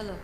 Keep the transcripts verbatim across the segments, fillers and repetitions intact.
Hello.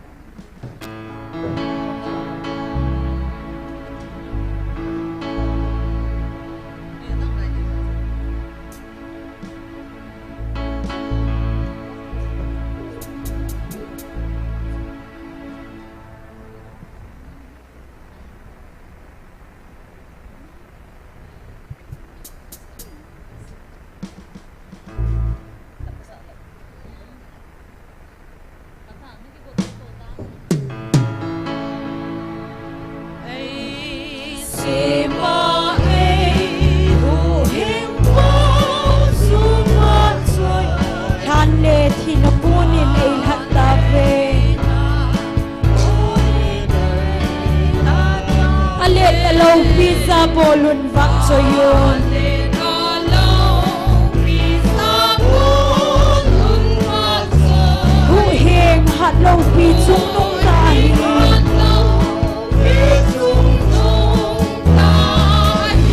Lhan le thina punin eilhat tauve. Alet aloupi jabolun vahchoiyun. Huhhing hatloupi chungnung tah ahi.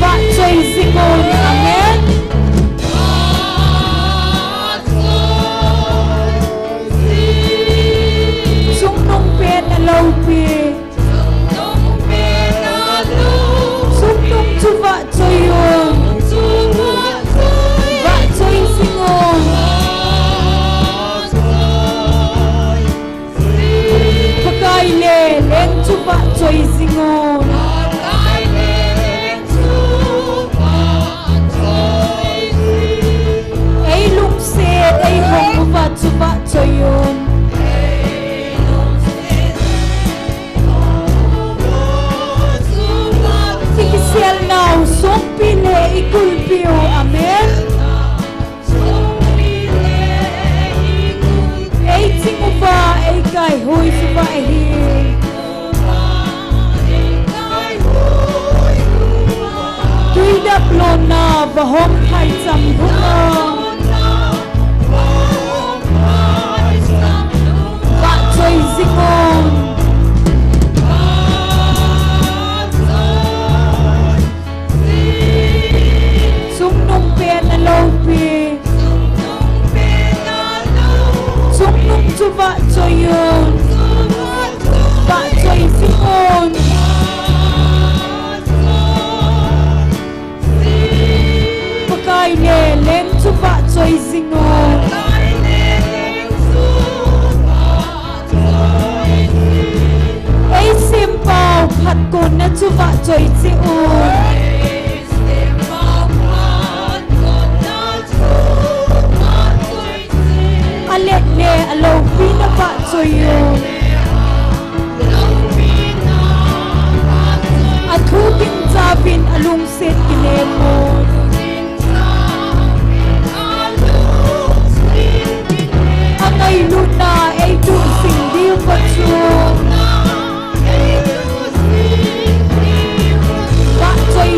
Vahchoi jingun, amen. Chungnung pen aloupi. Chungnung chu vahchoiyun. Vahchoi jingun. Pakai le leng chu vahchoi jingun. Eilungset eihong uva chu vahchoiyun. Ikiselnau songpi le ikulpiu, amen. Eiching uva eikaihui uva ahi. Tui daplona vahom phaicham hunga. Vahchoi jingun. Chungnung pen aloupi. Chungnung chu vahchoiyun. Vahchoi jingun. Pakai le leng chu vahchoi jingun. Eisempau phatkunna chu vahchoi cheh un. Alet le aloupina vahchoiyun. Athu ding chauvin alungset kinemun. Angailutna eituh jing diu vachun. Vahchoi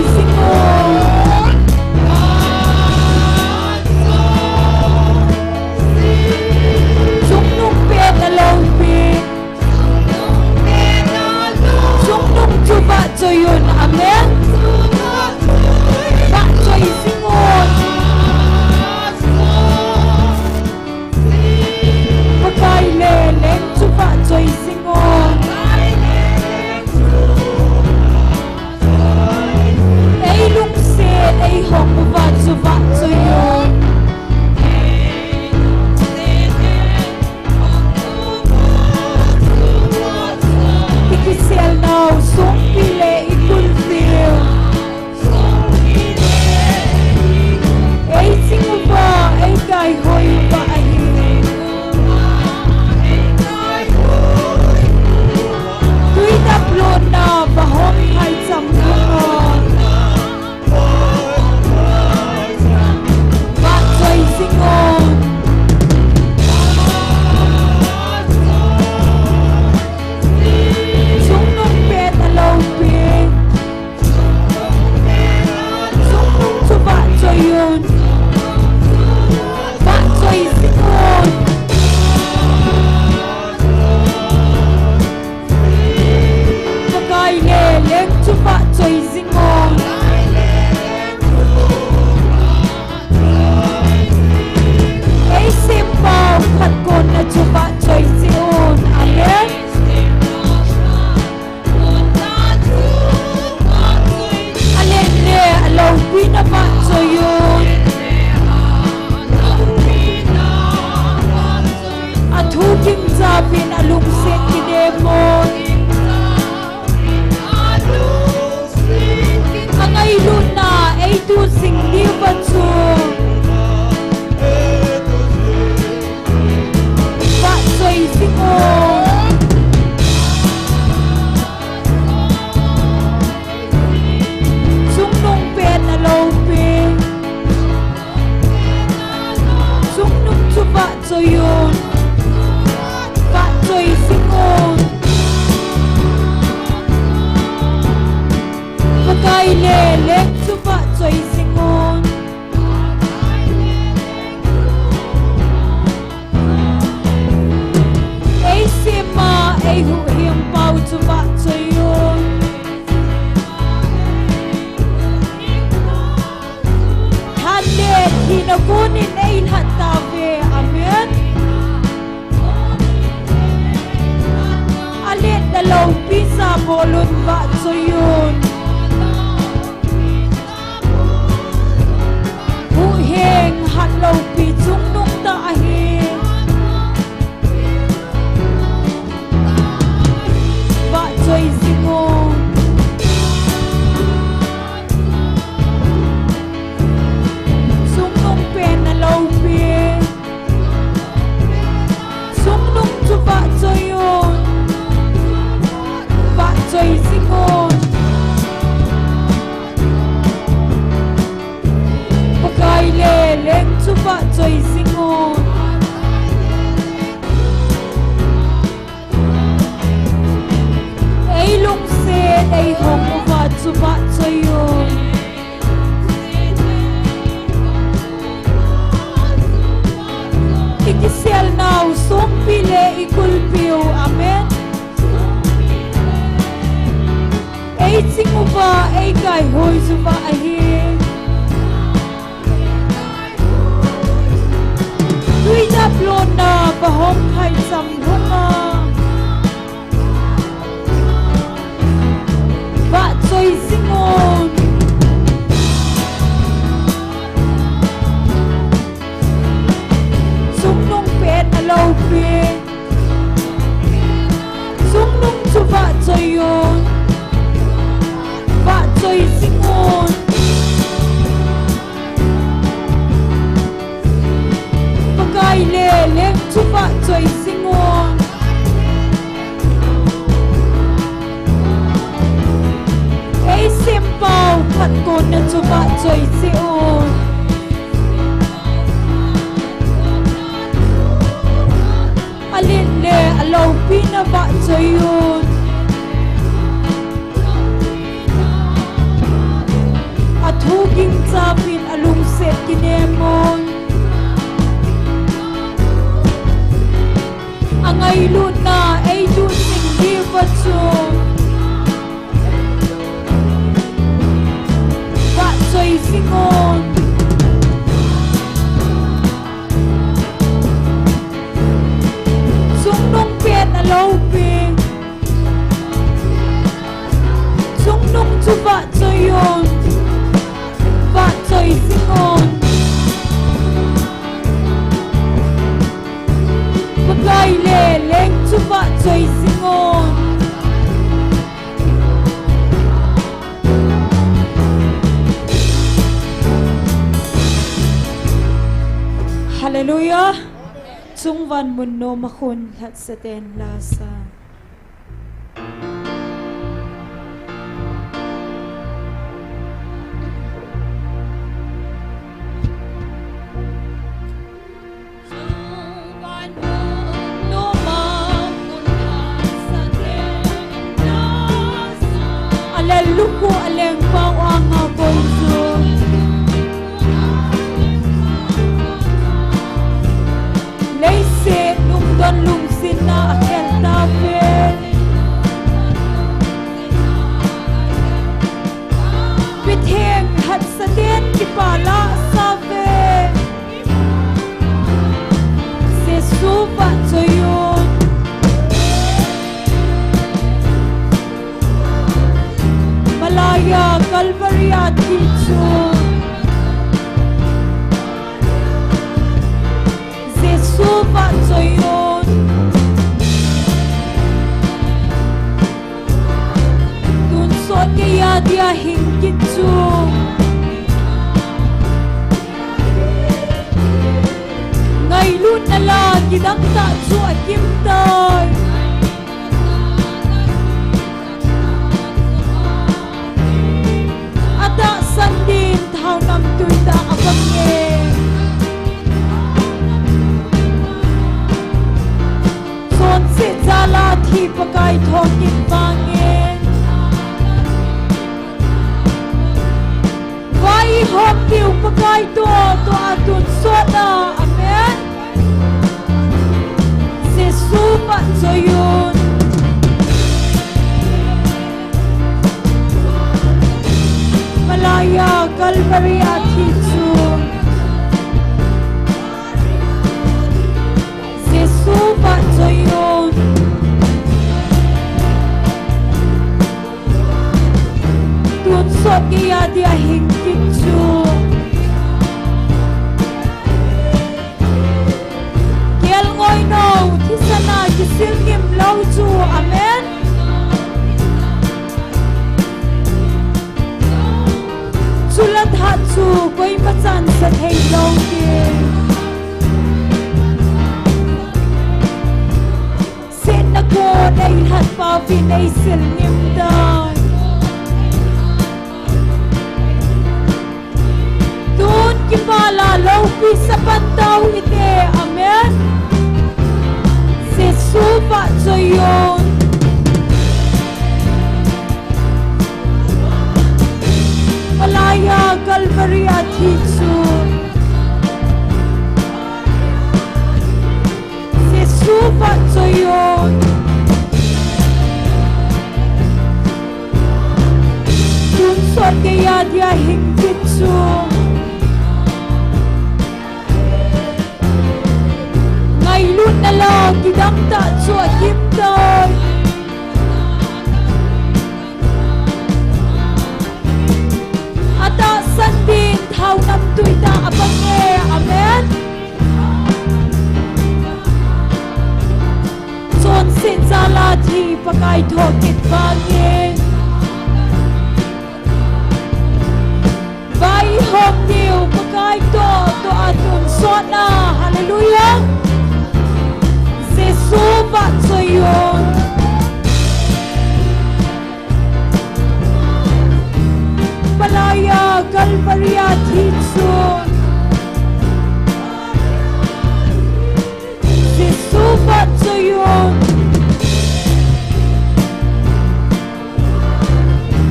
Pin alungset kinem un. Angailutna eiduhsah diu va chu vahchoi jing un. Chungnung pen aloupi. Chungnung chu vahchoi un. Vahchoi jing un. Pakai le leng chu vahchoi jing un. Eisem a eihuhhing pau chu vahchoi un. Than le thina konin eilhat tauve. Amen. Alet le loupi sa bol un, vahchoi un. Huhhing hat loupi chungnung tah ahi. Vahchoi jing un. Chungnung pen aloupi. Chungnung chu vahchoi un. Vahchoi jing un. Pakai le leng chu vahchoi jing un. Eilungset eihong uva chu vahchoi un. Ikiselnau songpi le ikulpiu. Amen. Eiching uva eikaihoi uva ahi. Tui dap lona vahom phaicham hunga vahchoi jing un. Chungnung pen aloupi. Chungnung chu vahchoi un. Vahchoi jing un. Pakai le leng chu vahchoi jing un. Eisem pau khat kona chu vahchoi jing un. Alet le aloupina vahchoi un. Athu gingcha pin alungset kinem un. Angailutna eiduhsah diu va chu vahchoi jing un. Chungnung pen aloupi. Chungnung chu vahchoi un. Vahchoi jing un. Pakai le leng chu vahchoi jing un. Hallelujah. Chungvan mun nom a khun lhatsa ten lasa. Alen luku alen pau anga koi chu. Leiset lungdon lungsetna akhel tauve. Betheng hatsat in kipah la save. Jesu vahchoi un. Malaya Calvary a thi chu. Jesu vahchoi un. Dangtah chu akim tai. Atahsan din thao namtui tah abang e. Chonset jal a thi Pakai thokit vang e. Vai ihom diu Pakai toh, toh a tonsot a. Amen. Jesu vahchoi un. Malai a Calvary a thi chu Jesu vahchoi un. Tonsot geiya dia hing kit chu. Kelngoi nou, thisan a kisil ngim lou chu. Amen. Chule tah chu koima chan sa thei lou ding. Setna kon eilhat pauvin eisil ngim tai. Tun kipah a loupi sa pan tau hite. Amen. Jesu vahchoi un. Malai a Calvary a thi chu Jesu vahchoi un. Tonsot geiya dia hing kit chu. Ngailutna la kidang tah chu akim tai. Atahsan din thao namtui tah abang e. Amen. Chonset jal a thi Pakai thokit vang e. Vai ihom diu Pakai toh, toh a tonsot a. Hallelujah. Jesu vahchoi un. Malai a Calvary a thi chu Jesu vahchoi un.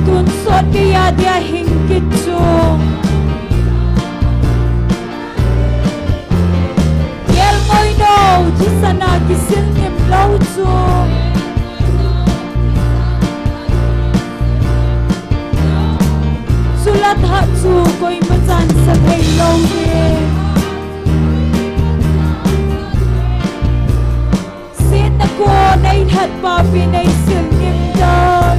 Tonsot geiya dia hing kit chu. Kelngoi nou, thisan a kisil ngim lou chu. Chule tah chu koima chan sa thei lou ding. Setna kon eilhat pauvin eisil ngim tai.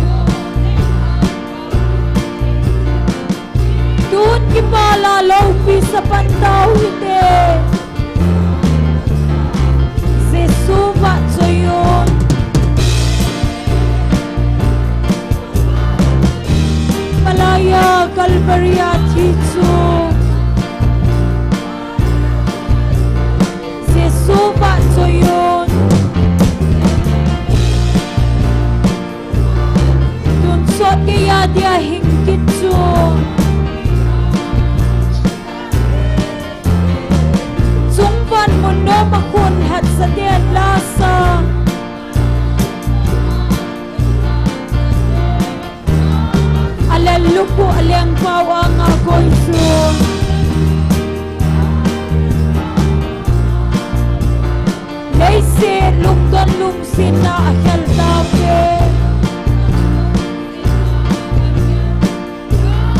Tun kipah a loupi sa pan tau hite. Jesu vahchoi un. Malai a Calvary a thi chu Jesu vahchoi un. Tonsot geiya dia hing kit chu. Chungvan mun nom a khun hatsat in la sa. Alel lupu aleng pau anga koi chu. Leiset lungdon lungsetna a khel tauve.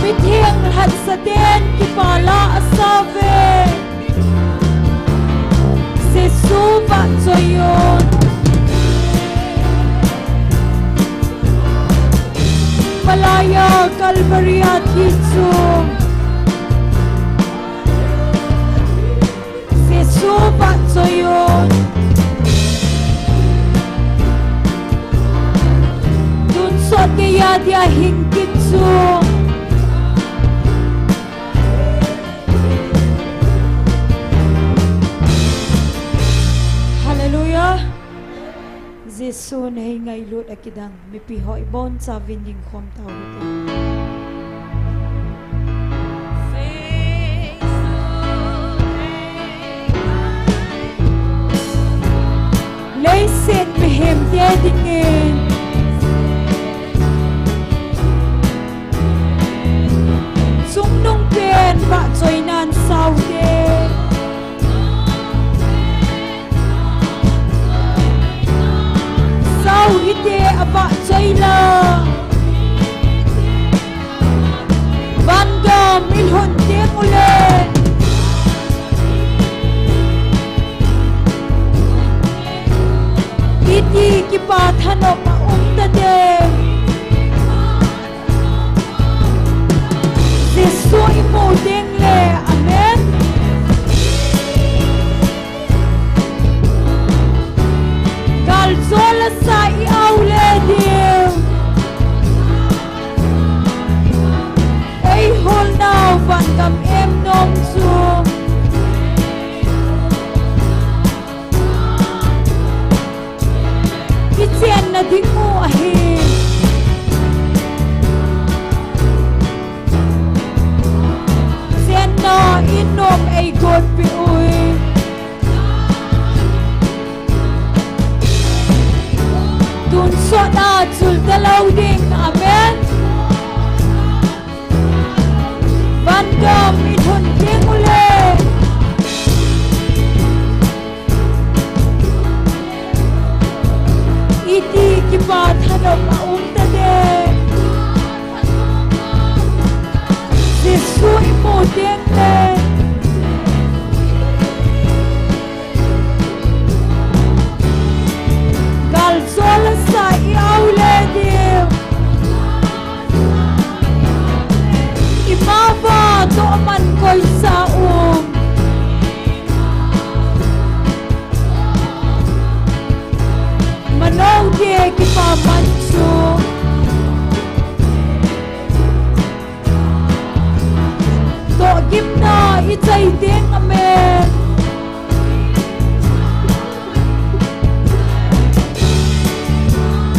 Mitheng hatsat in kipah a asauve. Jesu vahchoi un. Malai a Calvary a thi chu. Jesu vahchoi un. Tonsot geiya dia hing kit chu. Jesu na hei ngailut a kidang mipi ho i bonchauvin ding khom tau hite. Leiset mihem te dingin chungnung pen vahchoinan saute. Sao hite a vahchoi la. Vangam i lhun teng ule. Iti kipa thanop a um ta ding. Jesu i mu ding le, amen. Galjol a sa i au le ding. Ei hol nau vangam em nom chu. I chenna ding u ahi. Chenna in nom ei gonpeh uve. Tonsot a chul talou ding. Amen. Vangam i lhun teng ule. Iti kipa thanop a um ta ding. Jesu i mu teng le. Galjol a sa i au le ding. I mava toh man koi sa um. Mano te kipa man chu. Tohgimna i chai teng amen.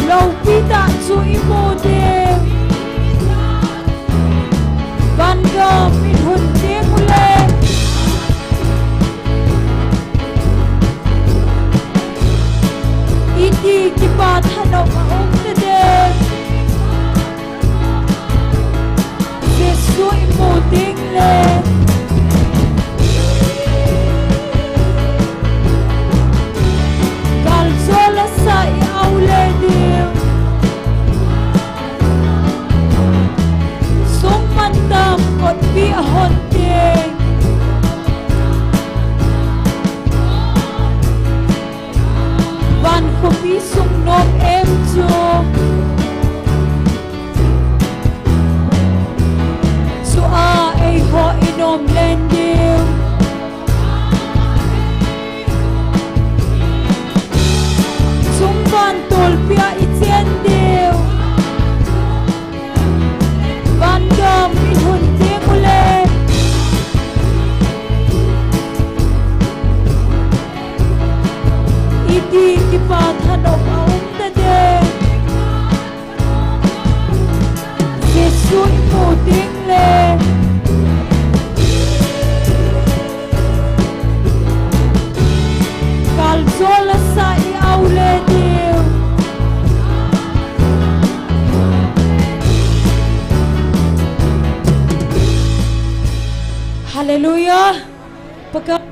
Loupi tah chu i mu ding. Vangam i lhun teng ule. Iti kipa thanop a um ta ding. Jesu i mu teng le. Galjol a sa i au le ding. Sung mantam kotpi a hon teng. Van khopi sung nom em chu. Chua eiho i nom len ding. Sung van tolpi a i chen ding. Vangam i lhun teng ule. Iti kipa thanop a um ta ding. Jesu i mu teng le. Galjol a sa i au le ding. Hallelujah. Pakai.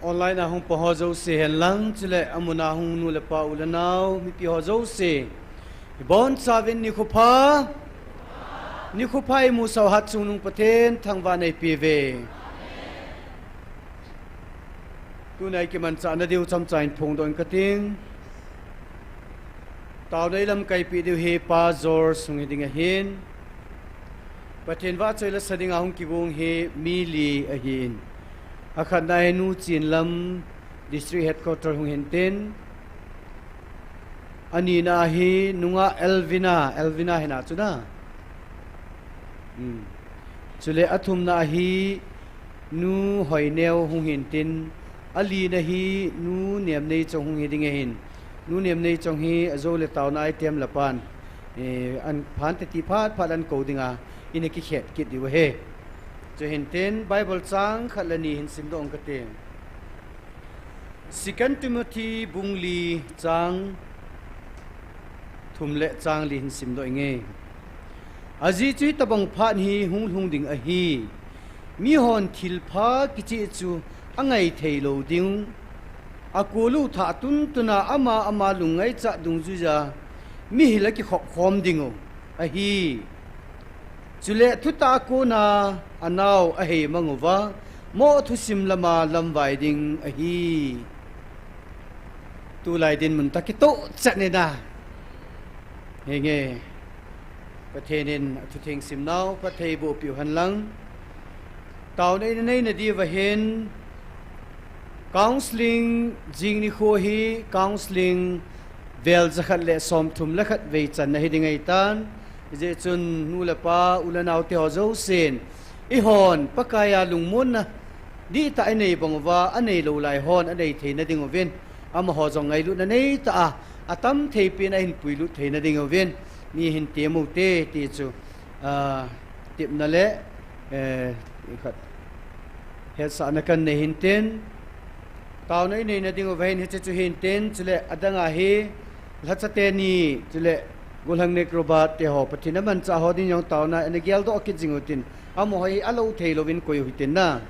Online a hung pang ho jouse hen lang, chule amun a hung nu le pa u le nao, mipi ho jouse. I bonchauvin nikho pha. Nikho pha i mu sau hat chungnung Pathen thangvah nei peh uve. Tunai kimanchahna diu chomcha in phongdoh inge kating. Taona ilamkaipi diu hi Pa George hung hiding ahin. Pathen vahchoi lasa dinga hung kigong hi mi li ahin. Akhatna hi Nu Chinlam District Headquarter hung hintin. Anina hi nungah Elvina, Elvina hina chuna. Hmm. Chule athumna hi Nu Hoineo hung hintin, alina hi Nu Nemneichong hung hiding ahin. Nu Nemneichong hi ajo le taona item lapan, eh, an phan teti phat phat an kou dinga, ina kikhet kit diu ahi. Chuhintin Bible chang khat le ni hin simdoh inge kating. Second Timothy bung li chang thum le chang li hin simdoh inge. Ajeh chu hitobang phat hi hung lhung ding ahi. Mihon thilpha kicheh chu angai thei lou ding. Akulu thah tuntuna ama ama lungngaichat dungjuija mihil akikhop khom dingu ahi. Chule thutah a kona anao ahei manguva, moh thusim lama lamvai ding ahi. Tulai dinmun toh kitoh chat nina. Henge, Pathen in athutheng simnau phatthei boh peh u henlang. Taona ina neina diuva hin counselling, jing nikho hi counselling vel jakhat le somthum le khat vei channa hiding ahitan. Hijeh chun nu le pa, u le nao teho jousen, eihon Pakaiya lungmonna dihtah inei banguva, anei lou lai hon anei theina dinguvin, amaho jong ngailutna neitah a, atam thei pen a ahin puilut theina dinguvin, mi hin tem ute ti chu, ah, tepna le, eh, khat hetsahna kanei hintin, taona ineina dinguva hin hiche chu hintin, chule adanga hi lhacha teni, chule gollhang nek Robert teho, Pathen amanchah ho ding jong taona ina geldoh kit jing utin, amaho hi alou thei louvin koi u hitin na.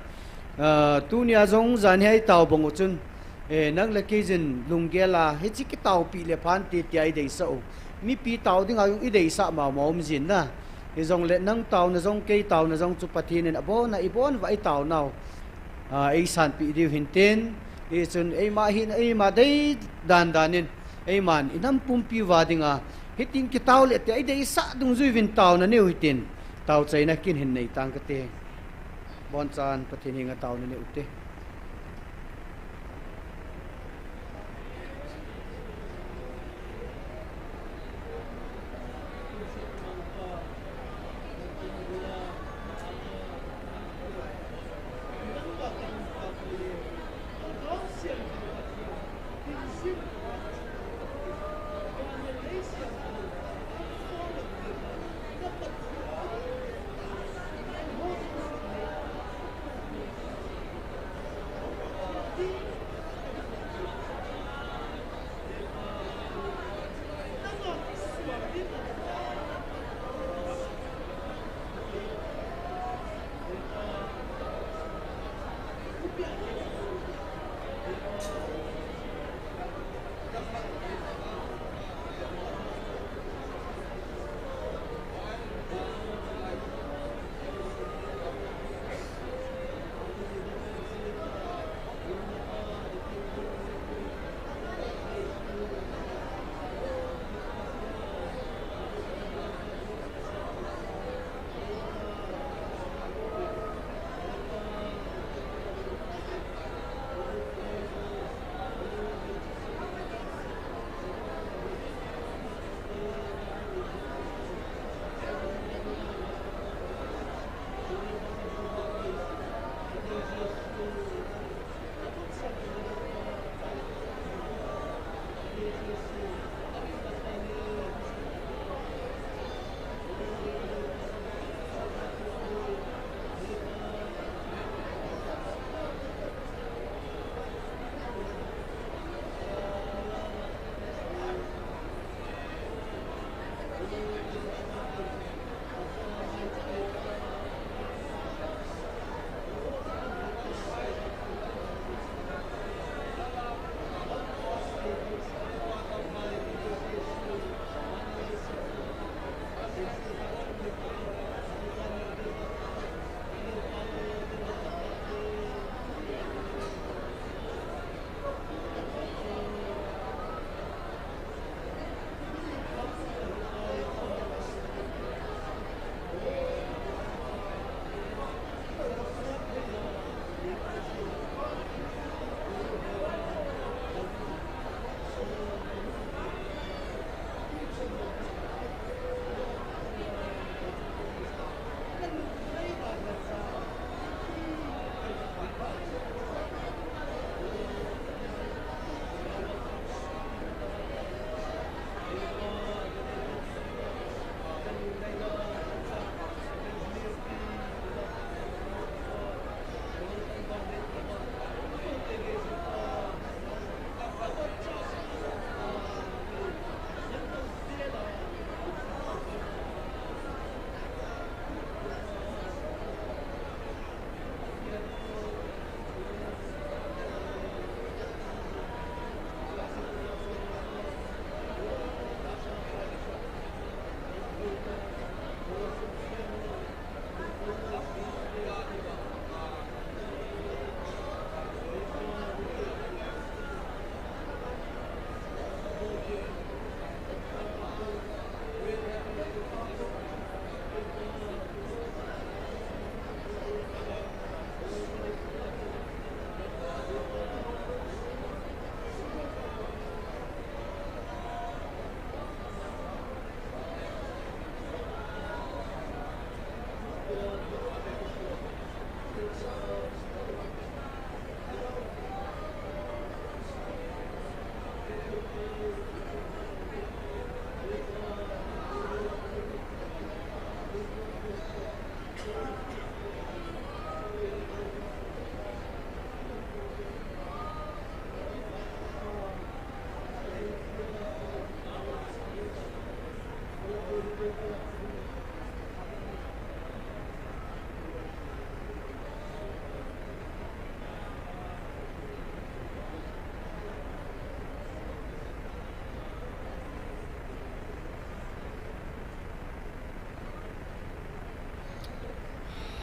Ah, tunia jong jan hi itao bang u chun, eh, nang le kei jin lunggel a, hiche kitaopi le phante tia ideisah u. Mipi tao dinga jong ideisah mama um jin na. Hijongle nang taona jong kei taona jong chu Pathen in abona, ibon uva itaonau, ah, eisanpeh diu hintin. Hichun eima hin, eima dei dandan in, eiman inam pumpi uva dinga hitin kitao le tia ideisah dungjuiyin taona neiu hitin, taochaina kin hin nei tang kate. Bonchan Pathen henga taona neiu te.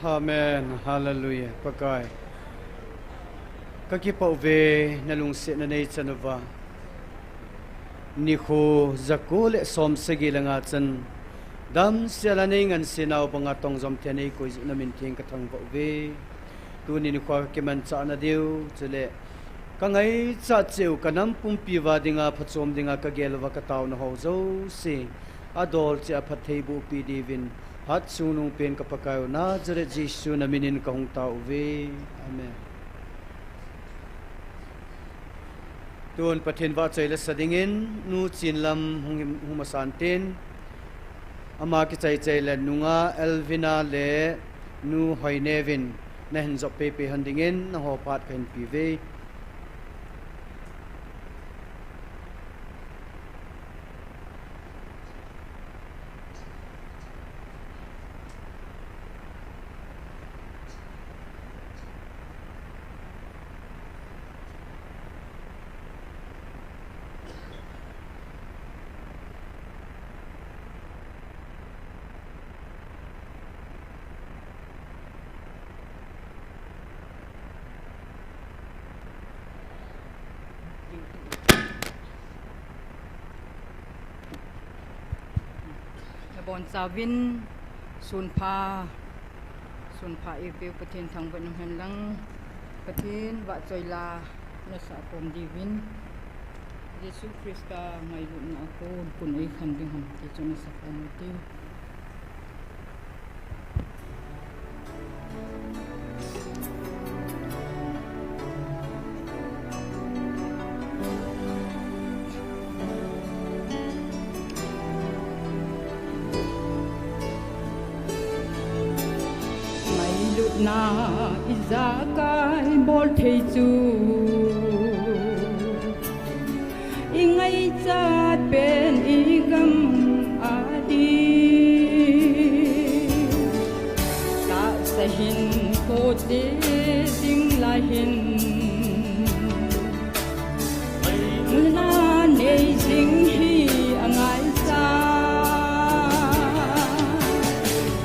Amen. Hallelujah. Pakai, kakipah uve, nalungsetna neichan uva. Nikho jako le som sagi le nga chan, damsel a neingansena u banga tongjom thei a neikoi jeh u namin theng kathangvah uve. Tuni nikho kakimanchahna diu, chule kangaichat cheh u, kanam pumpi uva dinga, phachom dinga kagel uva kataona ho jouse adol cheh a phattheiboh peh diuvin, hatchungnung pen ka Pakai u, Nazareth Jesu naminin kahung tao uve. Amen. Tun Pathen vahchoi lasa dingin Nu Chinlam hung, hung masan tin, ama kichaichai le nunga Elvina le Nu Hoinevin nahin jop peipei hon dingin nangho phat kahin peuve. Nabonchauvin sunpha, sunpha eipeu Pathen thangvah in umhen lang, Pathen vahchoi la nasah khom diuvin, Jesu Christa ngailutna a kon pun eikhen ding ham ti chu nasah khom ute. Ngailutna ijakai bol thei chu, ingaichat pen igam a ding, tahsa hinkho te ding lai hin, ngailutna nei jing hi angaichat.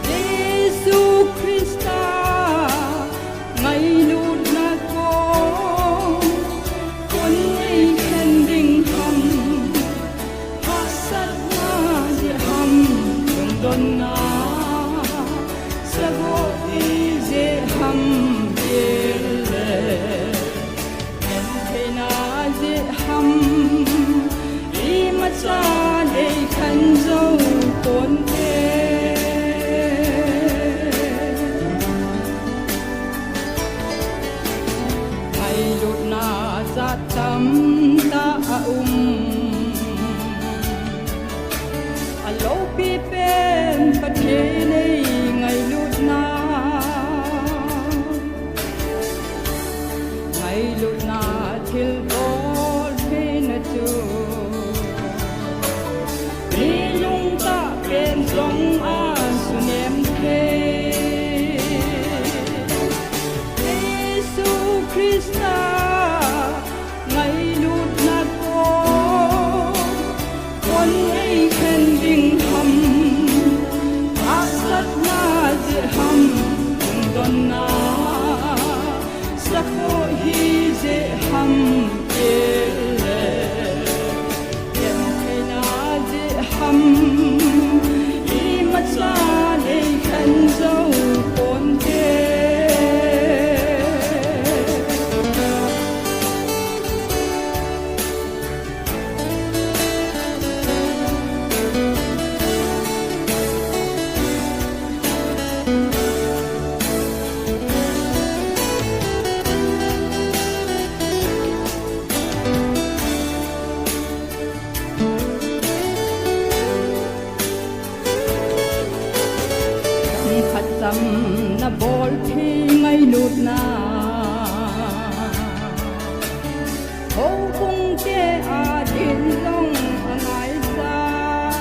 Jesu Christa ngailutna kon, kon eikhen ding ham, hahsatna jeh ham, lungdonna sagoh hijeh ham, tile gentheina jeh ham, imacha eikhen jou ponte. Ngailutna jat tamtah aum, aloupi pen Pathen eingailutna. Ngailutna thilbol theina chu, mi lungtah pen jong asunem thei. Jesu Christa ngailutna kon, kon eikhen ding ham, hahsatna jeh ham, lungdonna sagoh hijeh ham, tile gentheina jeh ham, imacha eikhen jou ponte. Khat cham nabol thei ngailutna, houbung te adin jong angaichat.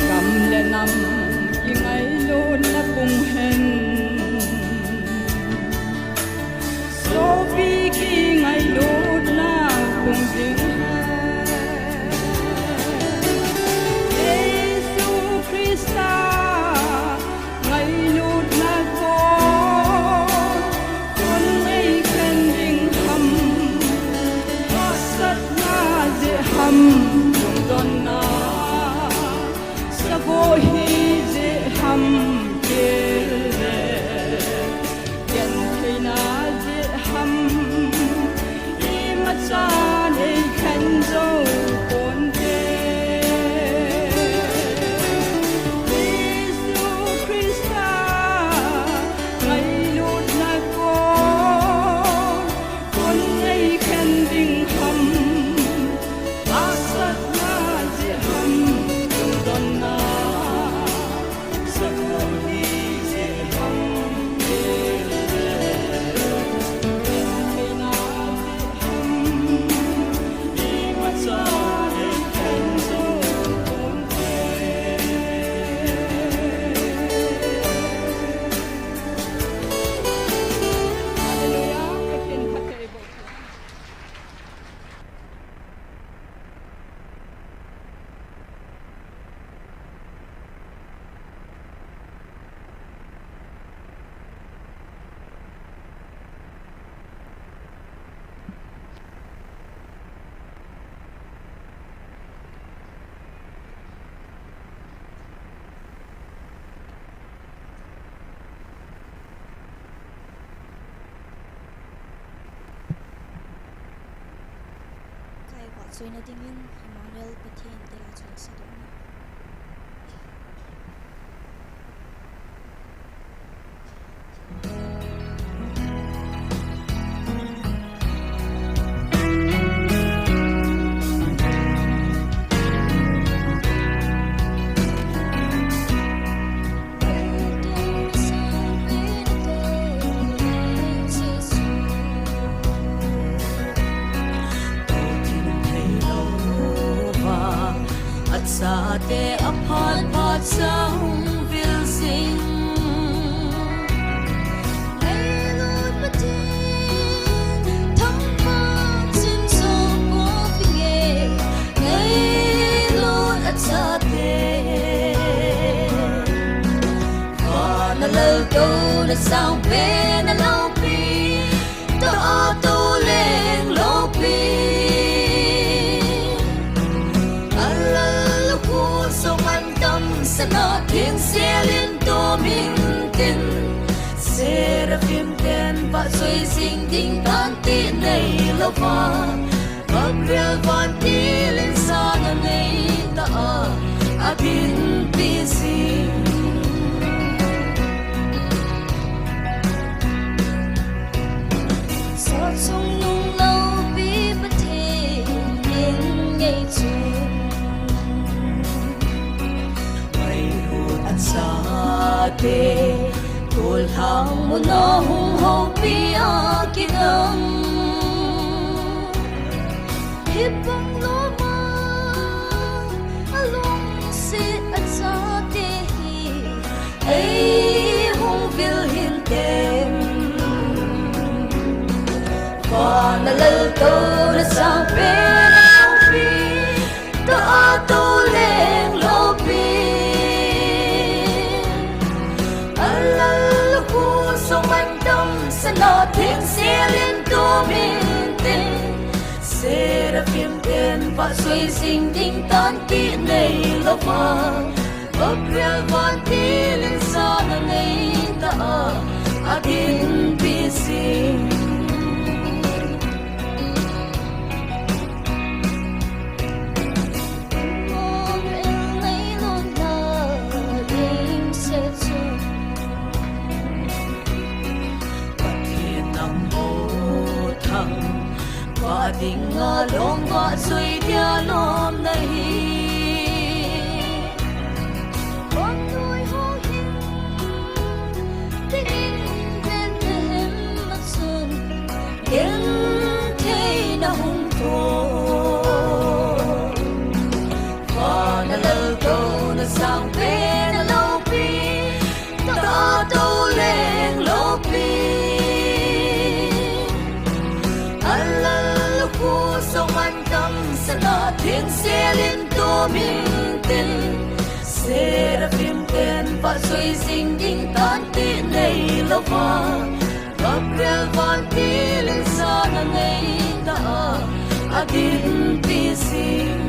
Gam le nam kingailutna pung hen, sopi kingailutna pung jing hen. Jesu Christa Tuina dingin Emmanuel Pathen thilha chun sadohna. Achate aphat phat cha hung vil jing. Ngailut Pathen, thangvah chun jong ko vinge. Ngailut achate. Vana laltouna sangpen a loupi, tua tou leng loupi. Alal khu sung an damsatna thingsial in tum intin, Seraphim ten vahchoi jing ding tan ti nei louva, Gabriel vantil in sana nei ta a, adinpi jing. Sa chungnung loupi Pathen in ngei chun, ngailut achate, gollhang muna hung houpi a kidang. Hibang loma, alungset achate hi, ei hung vil hinte. Vana laltouna sangpen a loupi, tua tou leng loupi. Alal khu sung an damsatna thingsial in tum intin, Seraphim ten vahchoi jing ding tan ti nei louva, Gabriel vantil in sana nei ta a, adinpi jing. Emmanuel ngailutna lungset chun, Pathen nang bou thangvah dinga lungvah choi dia lom nahi. Vannoi houhing dingin Bethlehem a chun, gentheina hung thum. Vana laltouna sangpen a loupi, tua tou leng loupi. Alal khu sung an damsatna thingsial in tum intin, Seraphim ten vahchoi jing ding tan ti nei louva, Gabriel vantil in sana nei ta a, adinpi jing.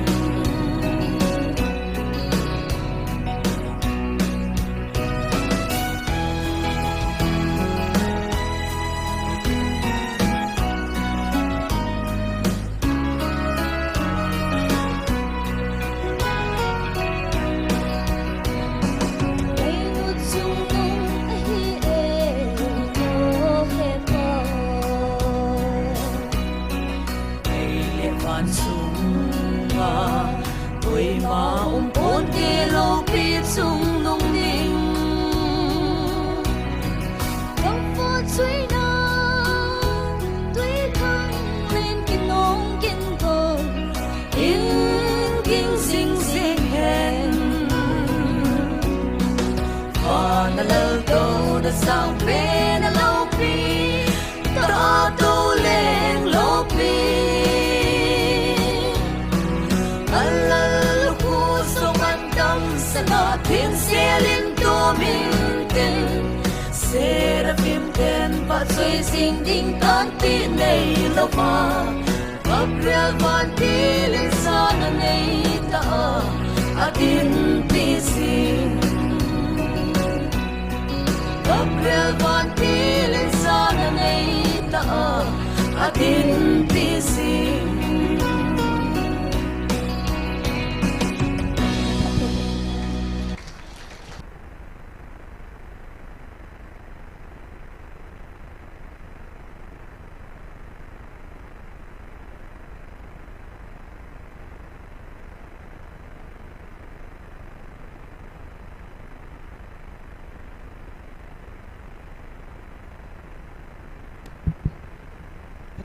Ngailut chungnung ahi e, o he Pa. Lei le van chunga koima um ponte, loupi chungnung ding. Gamvah chuina, twikhanglen kinong kintong in ging jing jing hen. Vana laltouna sangpen a loupi, tua tou leng loupi. Alal khu sung an damsatna thingsial in tum intin, Seraphim ten vahchoi jing ding tan ti nei louva, Gabriel vantil in sana nei ta a, adinpi jing. Gabriel vantil in sana nei ta a, adinpi jing.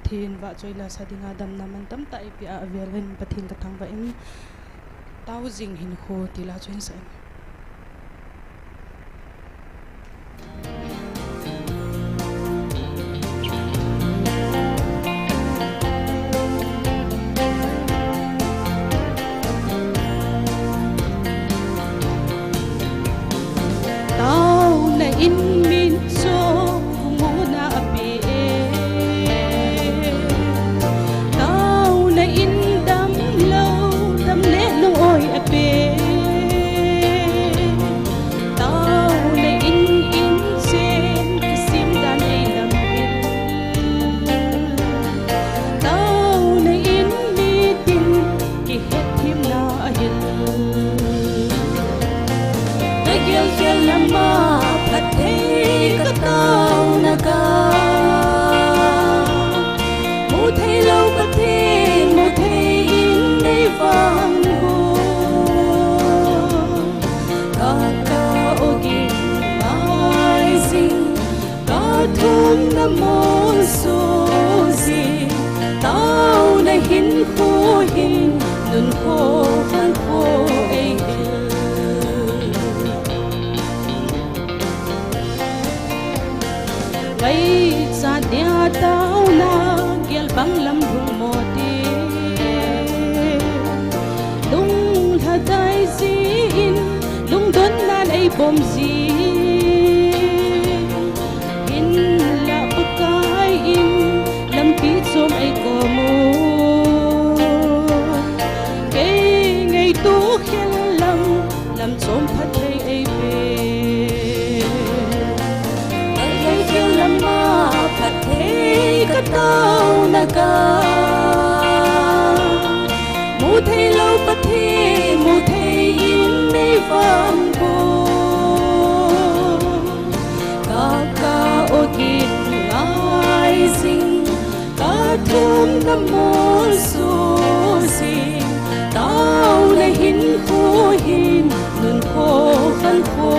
Pathen vahchoi la sa dinga damna mantam tah eipeh a avel in Pathen kathangvah in, Tao jing hinkho ti la chu hin sa in. Taona in min cho muna ape e. Taona in damlou, damle lungoi ape. Taona in inchen kisem dan eilam hil. Taona in mitin kihetthemna ahil. Kagel gel lama phatthei kataona ka. Mutheilou Pathen, muthei in neivang u. Kaka ogin aijing, kathumna molso jing. Taona hinkho hin, nunkho khankho eihil. Ngaichat dia taona gel bang lam lhung mo ti. Lunglhadai jin, lungdon nan eibom ji. Hinla Pakai in lampi chom eikom u. Kei ngaito khel lam, lam chom phatthei eipe. Kei khel lama phatthei kataona ka. Mutheilou Pathen, muthei in neivang u. Kaka ogin aijing, kathumna molso jing. Taona hinkho hin, nunkho khankho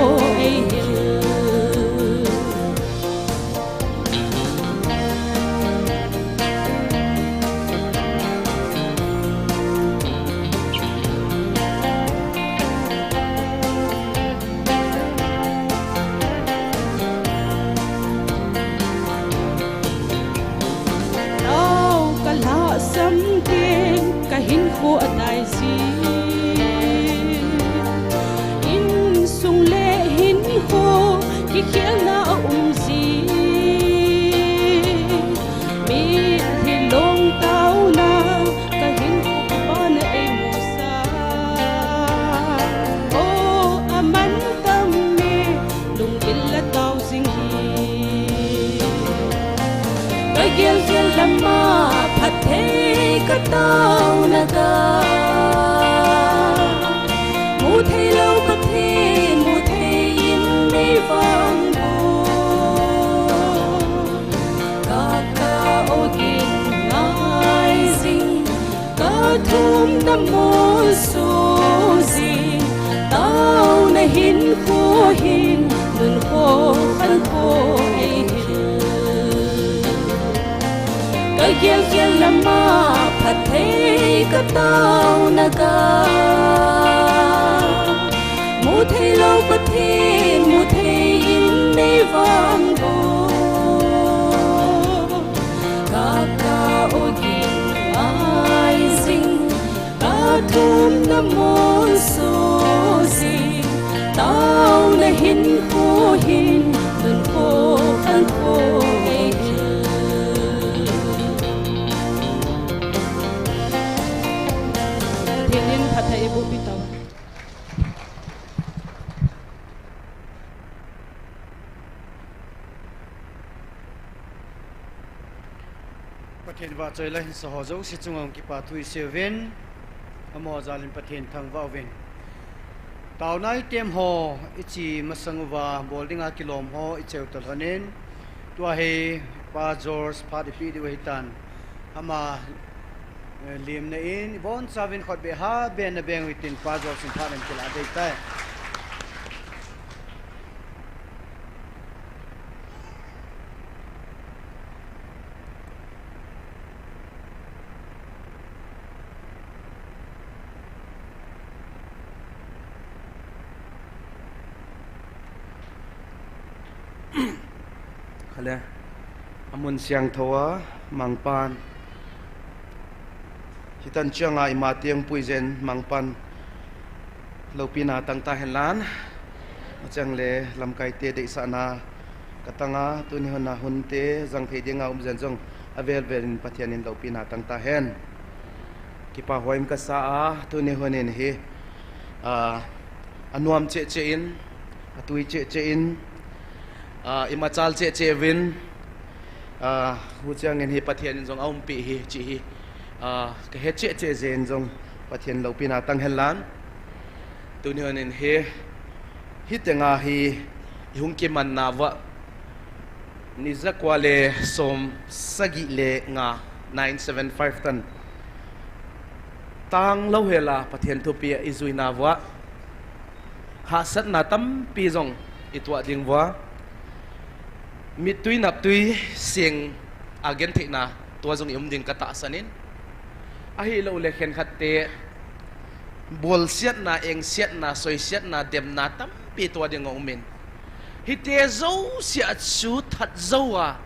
eihil. Tao kalhahsam teng kahinkho adai ji. Insung le hinkho kikhelna aum ji. Mitlhi long taona kahinkho kipana eimusa. O aman tam e, lunggil la tao jing hi. Kagel gel lama phatthei kataona ka. Mutheilou Pathen, muthei in neivang u. Kaka ogin aijing, kathumna molso jing. Taona hinkho hin, nunkho khankho eihil. Kagel gel lama phatthei kataona ka. Mutheilou Pathen, muthei in neivang u. Kaka ogin aijing, kathumna molso jing. Taona hinkho hin, nunkho khankho eihil. Pathen in phatthei eiboh pi tau. Pathen vahchoi la hin sa ho jouse chunga hung kipa thu isei uvin, amaho jal in Pathen thangvah uvin. Taona item ho iche masang uva bol dinga kilom ho icheu talhon in, tua hi Pa George phat ipeh diu ahitan, ama, eh, limna in ibonchauvin khutbeh ha benna beng utin Pa George in phat in kilah dei tai. Amun siangthou a Mangpan, hitan chang a ima teng puijen Mangpan loupina tang tahen lang. Achang le lamkaite deisahna katanga tuni hun a hunte jang thei dinga umjen jong avel vel in Pathen in loupina tang tahen. Kipa hoim kasa a tuni hun in hi, a, anuam cheh cheh in, atui cheh cheh in, a, imachal cheh cheh uvin, a, huchiang in hi Pathen in jong aumpi hi, chi hi, a, kahe cheh cheh jeh in jong Pathen loupina tang hen lang. Tuni hun in hi, hitenga hi, ihung kimanna uva, ni jakua le som sagi le nga, nine seven five tan. Tang louhel a Pathen thupia ijuina uva, hahsatna tampi jong itoh ding uva, mittui naptui seng a gentheina tua jong ium ding katahsan in. Ahilouleh khenkhat te bolsiatna, engsiatna, soisiatna, demna tampi tua ding aumin. Hite jouse a chu that jou a,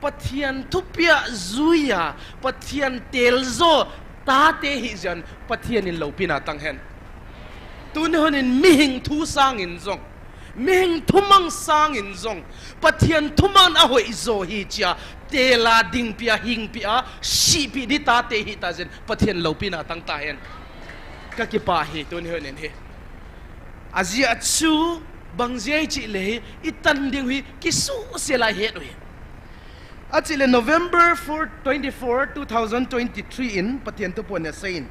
Pathen thupia jui a, Pathen teljo tate hijeh in Pathen in loupina tang hen. Tuni hun in mihing thu sangin jong, mihing thumang sangin jong, Pathen thumang ahoi jo hi chia, tela dingpia, hingpia, sihpi di tate hita jeh in Pathen loupina tang tahen. Kakipah hi, tuni hun in hi. Ajeh chu, bang jeh chih le hi, itan ding hi, kisuhsel a ihet u hi. Achih le November four, twenty-four, two thousand twenty-three in Pathen thupon aseiyin.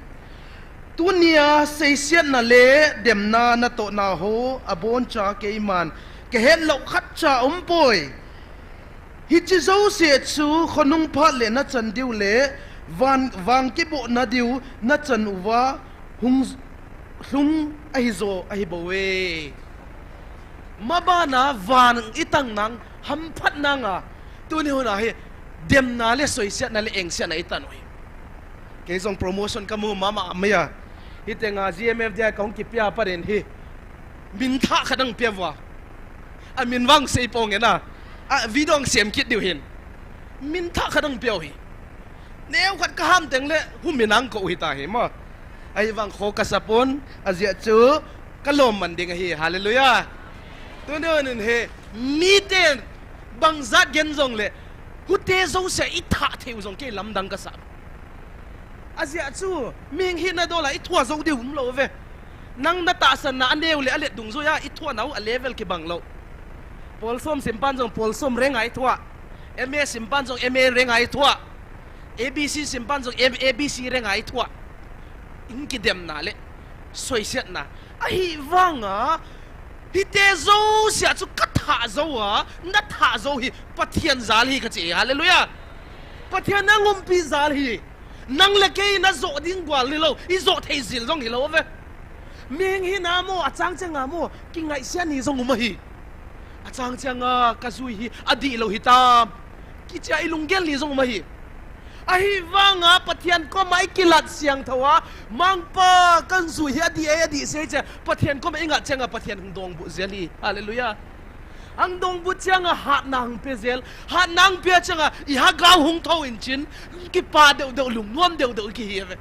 Tunia seisiatna le demna natohna ho aboncha keiman kahetlou khatcha aumpoi. Hiche jouse chu khonung phat le nachan diu le van, vang kibohna diu nachan uva hung lhung ahijo ahibouve. Mabana van itang nang, hamphat nanga, tuni hun a hi, demna le soisiatna le engsiatna itan u hi. Kei jong promotion kamu mama mei a. Hitenga G M F D I kahung kipia pat in hi, minthah khat ahung peuva. Amin vang seipong e na. A video sem kit diu hin, minthah khat ahung peu hi. Neokhat kaham teng le, humin ahung kou hita hi mo. Ahivang kho kasapon, ajeh chu kalom man ding ahi, hallelujah. Tuni hun in hi, miten bangjat gen jongle, hute jouse ithah theiu jong kei lamdang kasa. Ajeh chu, mihing hina dola ithoh jou diu umlou ve. Nang natahsanna aneo le alet dungjuiya ithohnau a level kibang lou. Polsom simpan jong polsom rank a ithoh. M A simpan jong M A rank a ithoh. A B C simpan jong M-, A B C rank a ithoh. Hung kidemna le soisiatna. Ahivanga, hite jouse a chu kathah jou a, nathah jou hi Pathen jal hi kache, hallelujah. Pathen in aumpi jal hi. Nang le kei najoh ding gual hilou, ijoh thei jil jong hilou ve. Mihing hina mo, achang changa mo, kingaihsiat ni jong um ahi. Achang changa kajui hi adihlou hitam, kichea ilunggel ni jong um ahi. Ahivanga Pathen koma ikilat siangthou a, Mangpa, kajui hi adih e, adih sei chea, Pathen koma ingat changa Pathen hung dongbut jel hi. Hallelujah. Hung dongbut changa hatna hung pe jel, hatna hung pe changa ihagao hung thou in chin, kipa deuhdeuh, lungnuam deuhdeuh kihi ve.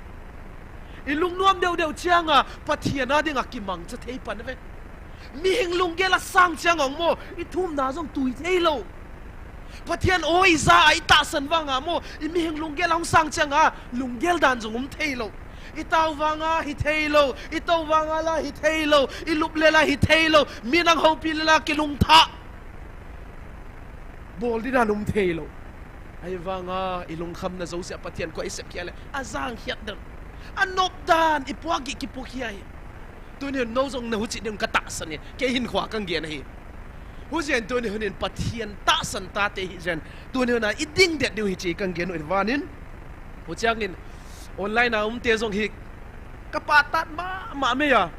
Ilungnuam deuhdeuh changa Pathen a dinga kimangcha thei pan ve. Mihing lunggel asang changa mo, ithumna jong tui theilou. Pathen o ija a itahsan vanga mo, imihing lunggel ahung sang changa lunggel dan jong um theilou. Itao vanga hitheilou, itou vanga la hitheilou, ilup le la hitheilou, min ahung houpi le la kilungthah, bol ding dan um theilou. Ahivanga ilungkhamna jouse a Pathen koma isep khel le ajang khiat dan, anop dan, ipuak gih kipukhia hi. Tuni hun nou jong nahuchih ding katahsan e, kei hinkhoa kagen ahi. Hujeh in tuni hun in Pathen tahsan tate hijeh in, tuni hun a idingdet diu hiche kagen u ahin, huchiangin online a umte jong hi kapahtat mama mei a.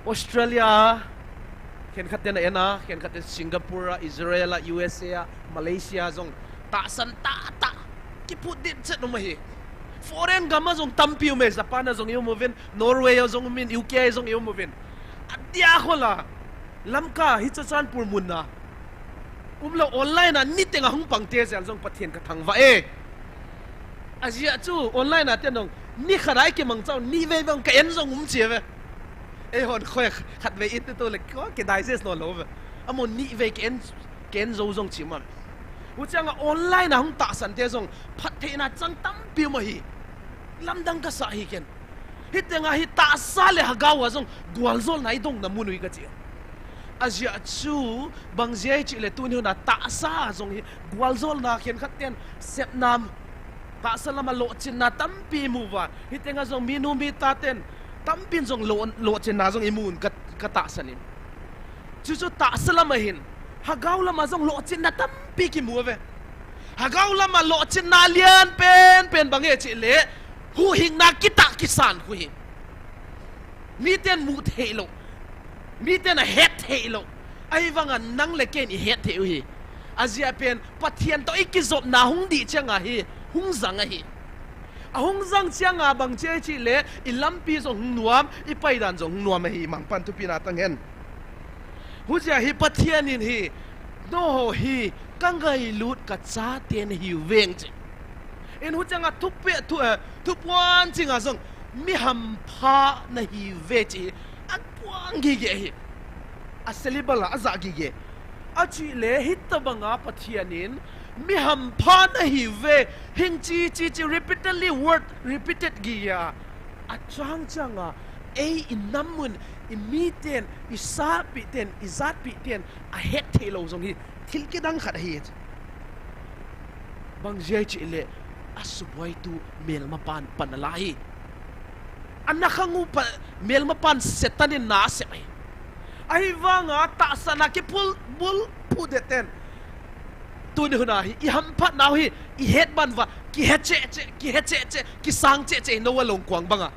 Australia, khenkhat ten a en a, khenkhat ten Singapore a, Israel a, U S A a, Malaysia jong tahsan tahtah kiphut ding chet um ahi. Foreign gam a jong tampi um e, Japan a jong ium uvin, Norway a jong umin, U K a jong ium uvin. Adia khola, Lamka hi Churachandpur mun a Umlou online a niteng a hung pang te jeng jong Pathen ka thangvah e. Ajeh chu online a ten jong nikhat a i kimang chau nivei vang ka en jong um che ve. Eihon khoi khatvei in te to le ko ke digest lo lo ve. Amau nivei ka en, ka en jou jong chi man. Huchang a online a hung tahsan te jong phattheina chang tampi um ahi. Lamdang ka sa hi ken. Hiteng a hi tahsa le hagao a jong gualjolna i dongna mun u hi ka chi. Ajeh chu bang jeh chih le tuni hun a tahsa a jong hi gualjolna khenkhat ten sepna, tahsa lam a lohchinna tampi i mu uva. Hiteng a jong minu mita ten tampin jong lo, lohchinna jong i mu un ka, ka tahsan in. Chuchu tahsa lam a hin, hagao lam a jong lohchinna tampi ki mu uve. Hagao lam a lohchinna lian pen pen bang e chih le, huhhingna kitah kisan khu hi. Miten mu thei lou. Miten a het thei lou. Ahivang a nang le ken i het thei u hi. Ajeh pen Pathen to i kijopna hung dih chang a hi, hung jang ahi. A hung jang chang a bang che chih le, i lampi jong hung nuam, i paidan jong hung nuam ahi, Mangpan thupina tang hen. Hujeh a hi Pathen in hi, nangho hi ka ngailut ka chate na hiu veng chi. In huchang a thupe, thu, eh, thupuan ching a jong mi hampha na hiu ve chi. A puang gige hi. A syllable a, a ja gige. Achih le hitobang a Pathen in mi hampha na hiu ve. Hing chi chi chi repeatedly word repeated gige a. A chang chang a ei i nam mun, i miten, i sapi ten, i jatpi ten a het thei lou jong hi thil kidang khat ahi. Bang jeh chih le a subuaitu melmapan pan a la hi. A na khang u pa, melmapan Satan in na a sep ahi. Ahivang a tahsa na kipul bul pu de ten. Tuni hun a hi, i hamphat nau hi, i het ban uva, kihe cheh cheh, kihe cheh cheh, kisang cheh cheh, Noah long kuang bang a.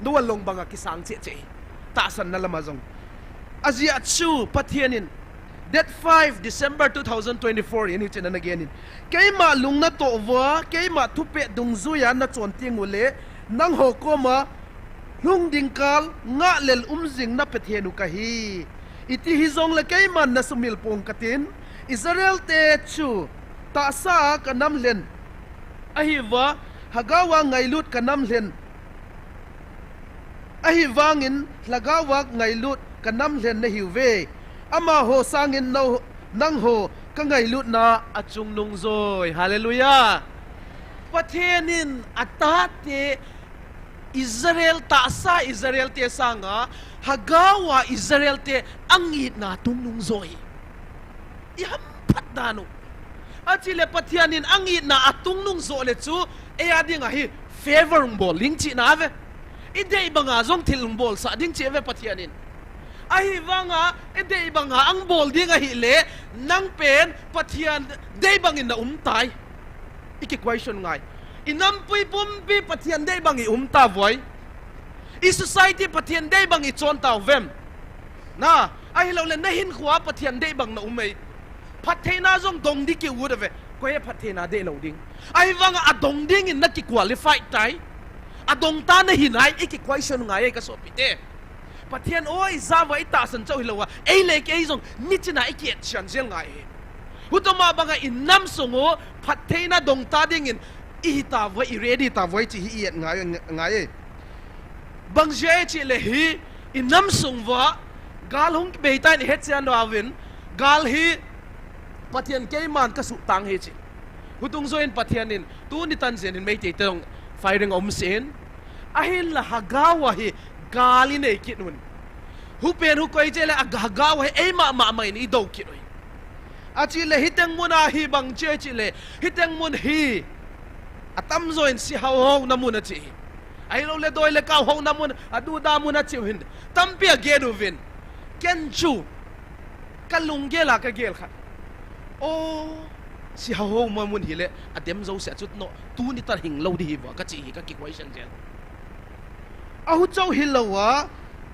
Noah long bang a kisang cheh cheh hi. Tahsan na lam a jong. Ajeh chu Pathen in, date five December two thousand twenty-four in hichun ana gen in. Keima lung na toh uva, keima thupeh dungjui a na chon teng u le, nangho koma, lhung ding kal, ngahlel um jing na Pathen u ka hi. Iti hi jong le keiman na sumil pong ka tin, Israel te chu tahsa a ka nam lhen. Ahi va, hagao a ngailut ka nam lhen. Ahivangin lhagao a ngailut ka nam lhen na hiu ve. Amaho sangin nangho ka ngailutna a chungnung joi. Hallelujah. Pathen in a tate Israel tahsa Israel te sanga, hagao a Israel te a ngitna tungnung joi. I hamphat dan u. Achile Pathen in a ngitna a tungnung jo le chu, ei a ding a hi favor hung bol ding chihna ve. I dei banga jong thil hung bolsah ding chih ve Pathen in. Ahivanga, i dei banga hung bol ding ahile, nang pen Pathen dei bangin na um tai. I ki question ngai. I nampui pumpi Pathen dei bang i um ta voi. I society Pathen dei bang i chon ta uvem. Na, ahilou le na hinkhoa Pathen dei bang na um ei. Phattheina jong dong di ki u da ve. Koi a phattheina dei lou ding. Ahivanga a dong dingin na ki qualify tai. A dong ta na hi nai i ki question ngai ei ka sopite. Pathen oi, java i tahsan chau hilou a, ei le kei jong nichina i ki et chian jel ngai hi. Hutoma banga i nam sung u phattheina dong ta dingin i hi ta voi, i ready ta voi chi hi i et ngai, ngai ei. Bang jeh chile hi i nam sung uva gal hung bei ta in i het chian do avin, gal hi Pathen keiman ka suhtang hi chi. Hutung jo in Pathen in tuni tan jen in Meitei te jong firing a um sin. Ahinla hagao a hi gal i nei kit un. Hupen hu koi chele a hagao a hi eima mama in i do kit u hi. Achile hiteng mun a hi bang che chile, hiteng mun hi a tamjo in si hau hau na mun a chi hi. Ahilou le doi le kau hau na mun, a du da mun a chi u hin. Tampi a gen uvin. Ken chu ka lunggel a ka gel khat. O, si hau hau ma mun hile, a dem jo se a chut no, tuni tan hing lou di hi va, ka chi hi ka ki question jel. A hu chau hilou a,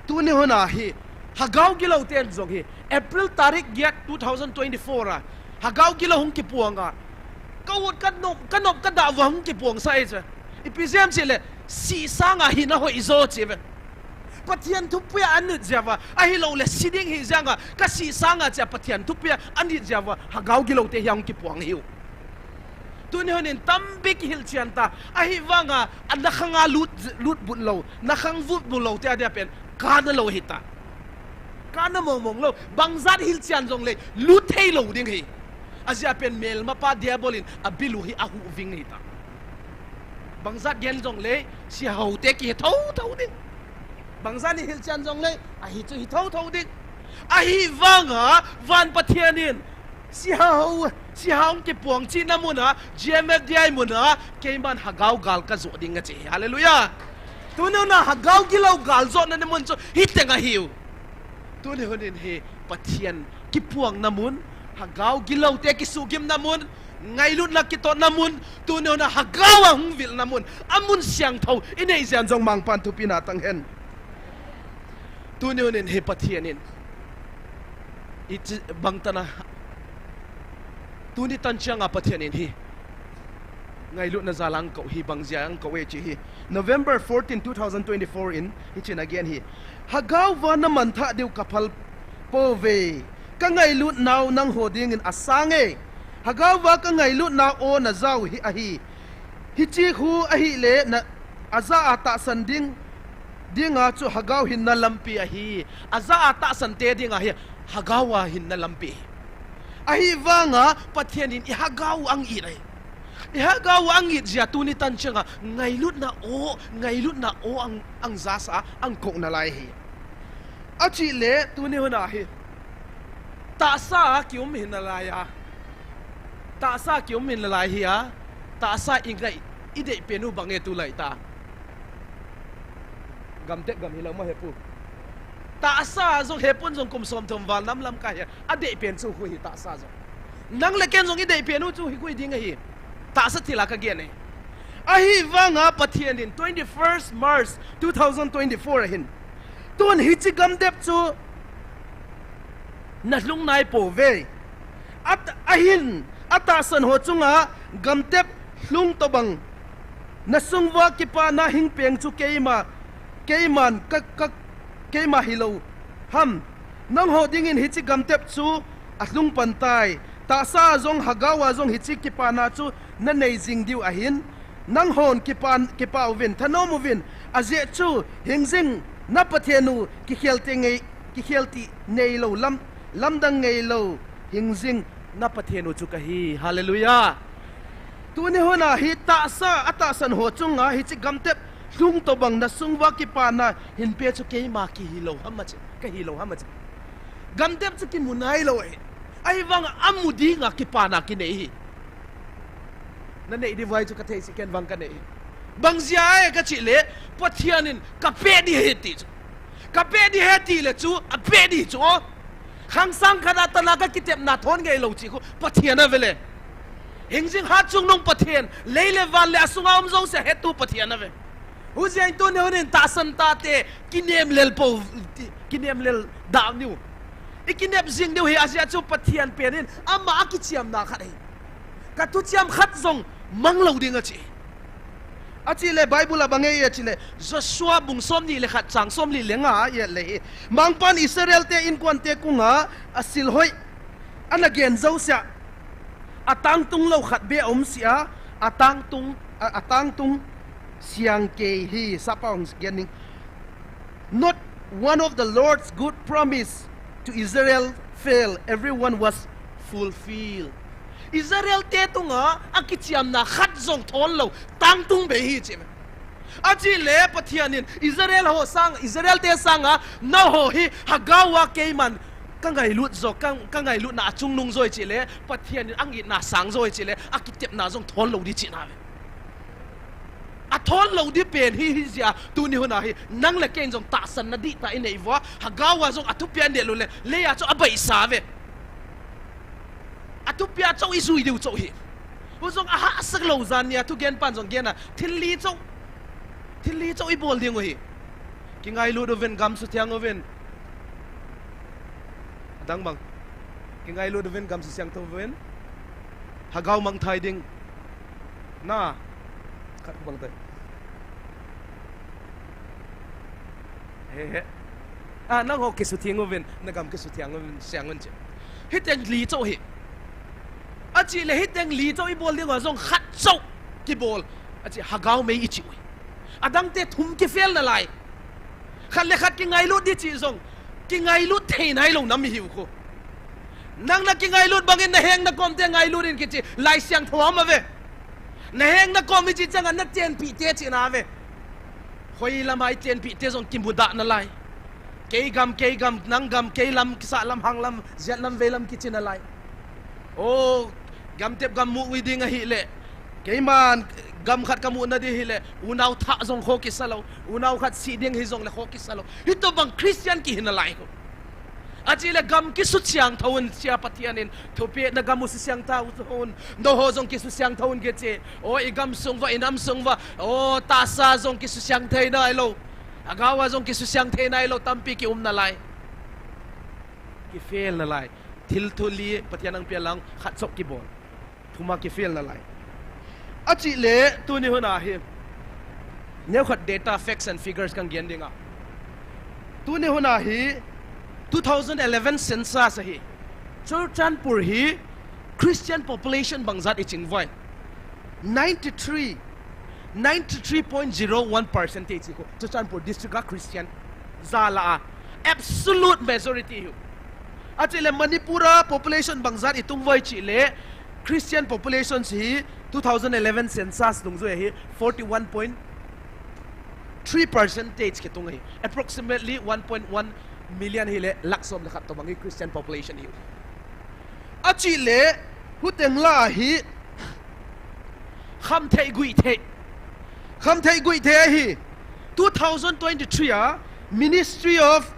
tuni hun a hi, hagao gilou ten jong hi, April tarik giat two thousand twenty-four a, hagao gilou hung kipuang a. Ka ut ka nop, ka nop ka da va hung kipuang sa ei che. Ipi jem chile, si sanga hi na hoi jo chi ve. Pathen thupia anit jeh uva, ahilouleh si ding hi jeh a, kasih sanga chia Pathen thupia anit jeh uva, Hagao giloute hi ahung kipuang ahiu. Tuni hun in tampi kihilchen ta, ahivanga, ana khanga lut, lut but lou, na khang vut but lou te adia pen, kana lou hita. Kana mong mong lou, bangjat hilchen jongleh, lut thei lou ding ahi. Ajeh a pen melmapa Diabol in abil u hi ahuh ving hita. Bangjat gen jongleh, sihaote kihe thotho ding. Bangjat in hilchen jongleh, ahi chu hi thotho ding. Ahivanga, van Pathen in, sihao, sihao kipuang chihna muna, G M F D I muna, keiman Hagao gal kajoh ding achi. Hallelujah. Tuni hun a Hagao gilou gal johna ni mun chu, hiteng ahiu. Tuni hun in hi Pathen kipuangna mun, Hagao giloute kisugimna mun, ngailutna kitotna mun, tuni hun a Hagao ahung vilna mun, amun siangthou inei jeh in jong Mangpan thupina tang hen. Tuni hun in hi Pathen in, ichi bangtana, tuni tan chianga Pathen in hi ngailutna jal a ahung kou hi, bang jeh a ahung kou e chi hi. November fourteen, two thousand twenty-four in, hichena agen hi. Hagao va namanthah diu kaphal pouve. Kangailut nau nangho dingin asang e. Hagao va kangailut nau o najao hi ahi. Hichi khu ahile na, ajah a tahsan ding, dinga chu Hagao hinna lampi ahi. Ajah a tahsan te dinga hi, Hagao a hinna lampi. Ahivanga Pathen in i Hagao ahung it ahi. I Hagao ahung it jeh a tuni tan chianga ngailutna o, ngailutna o ahung, ahung jasah a, ahung kou nalai ahi. Achile tuni hun a hi, tahsa kium hinalai a, tahsa kium hinalai hi a, tahsa i ngai, i dei pen u bang e tulai ta. Gamtep gam hilou ma hepu. Tahsa jong hepun jong kum somthum val nam lamkai hi, adei pen chu khu hi tahsa jong. Nang le ken jong i dei pen u chu hi khu hi ding ahi. Tahsa thil a kagen e. Ahivanga Pathen in twenty-first March two thousand twenty-four ahin, tun hichi gamtep chu nalhung nai pouve. At, ahin, atahsan ho chunga gamtep lhung tobang nasung uva kipana hing peng chu keima, keiman ka, ka, keima hilou ham. Nangho dingin hichi gamtep chu alhung pan tai. Tahsa jong Hagao a jong hichi kipana chu nanei jing diu ahin. Nanghon kipan, kipah uvin, thanom uvin. Ajeh chu hingjing na Pathen u kikhel ti ngei, kikhel ti neilou lam, lamdang ngeilou. Hingjing na Pathen u chu kahi. Hallelujah. Tuni hun a hi tahsa, atahsan ho chunga hichi gamtep lhung tobang nasung uva kipana hin pe chu keima kihilou ham achi, kahilou ham achi. Gamtep chu kimu nailou ahi. Ahivanga amu dinga kipana kinei hi. Nanei diu vai chu kathei si, ken vang kanei hi. Bang jeh a e kachile, Pathen in kapeh ding ahi ti chu. Kapeh ding ahi tile chu, apeh ding chu. Khangsang khat a tana kakitepna thon ngeilou chi khu Pathen avele. Hingjing hatchungnung Pathen, lei le van le asunga um jouse hetu Pathen ave. Hujeh in tuni hun in tahsan tate, kinem lel pou, kinem lel da niu. I kinep jing diu hi ajeh chu Pathen pen in ama akichiamna khat ahi. Kathuchiam khat jong manglou ding achi. Achile Bible a bang e achile, Joshua bung somni le khat chang somli le nga a i et le hi, Mangpan Israel te inkuan te kunga asil hoi ana gen jousea, atangtung lou khat beh aum seh a, atangtung, a, atangtung siang kei hi, sapa hung gen ning. Not one of the Lord's good promise to Israel failed. Everyone was fulfilled. Israel te tunga akichiamna khat jong thon lou, tangtung bei hi chi. Achile Pathen in Israel ho sang, Israel te sanga, nangho hi Hagao a keiman kangailut jo, ka, kangailutna achungnung joi chile, Pathen in angitna sang joi chile, akitepna jong thon lou ding china ve. Athon lou ding pen hi, hijeh a tuni hun a hi, nang le ken jong tahsanna dihtah inei uva, Hagao a jong athupi a inei lou le, lei a chu abaihsa ve. Athupi a chu ijui diu chu hi. Hujong ahahsa lou jan nia thugen pan jong gen a, thil li chu, thil li chu ibol ding u hi. Kingailut uvin, gam suthiang uvin. Adang bang. Kingailut uvin, gam susiang tho uvin. Hagao mangthai ding. Na. Khat bang tai. He he. A, nangho kisuthiang uvin, nagam kisuthiang uvin, siang un chi. Hiteng li chou hi. Achile hiteng li chou ibol ding uva jong khat chou kibol. Achi hagao mei ichi ui. Adangte thum kifail nalai. Khat le khat kingailut di chi jong. Kingailut thei nailou nam ihiu khu. Nang nakingailut bangin naheng nakom te ngailut in kichi. Laisiangthou a um ave. Naheng nakom ichi chang a nachenpi te china ave. Hoilam a ichenpi te jong kimudah nalai. Kei gam, kei gam, nang gam, kei lam, kisah lam, hang lam, jet lam, vei lam kichi nalai. O, gamtep gam mu ui ding ahile. Keiman gam khat kamu na di hile. Unau thah jong kho kisa lou. Unau khat si ding hijongle kho kisa lou. Hitobang Christian kihi nalai khu. Achile gam kisusiangthou un chia Pathian in thupeh na gam u susiangthou un. Nangho jong kisusiangthou un kichi. O, igam sung uva, inam sung uva. O, tahsa jong kisusiang thei nailou. Agao a jong kisusiang thei nailou. Tampi kium nalai. Kifail nalai. Thil thu li Pathian in apeh lang khat chou kibol. Thum a kifail nalai. Achile, tuni hun a hi. Neokhat data, facts and figures kahin gen ding a. Tuni hun a hi, two thousand eleven census a hi. Churachandpur hi Christian population bangjat iching uvem. Ninety-three, ninety-three point zero one percentage khu Churachandpur district a Christian jal a. Absolute majority hi. Achile Manipur a population bangjat itung uvem chile Christian population hi two thousand eleven census dungjuiya hi forty-one point three percentage kitung ahi. Approximately one point one million hile lakh som le khat tobang hi Christian population hi. Achile huteng lah a hi khamthei guithei. Khamthei guithei ahi. Two thousand twenty-three a Ministry of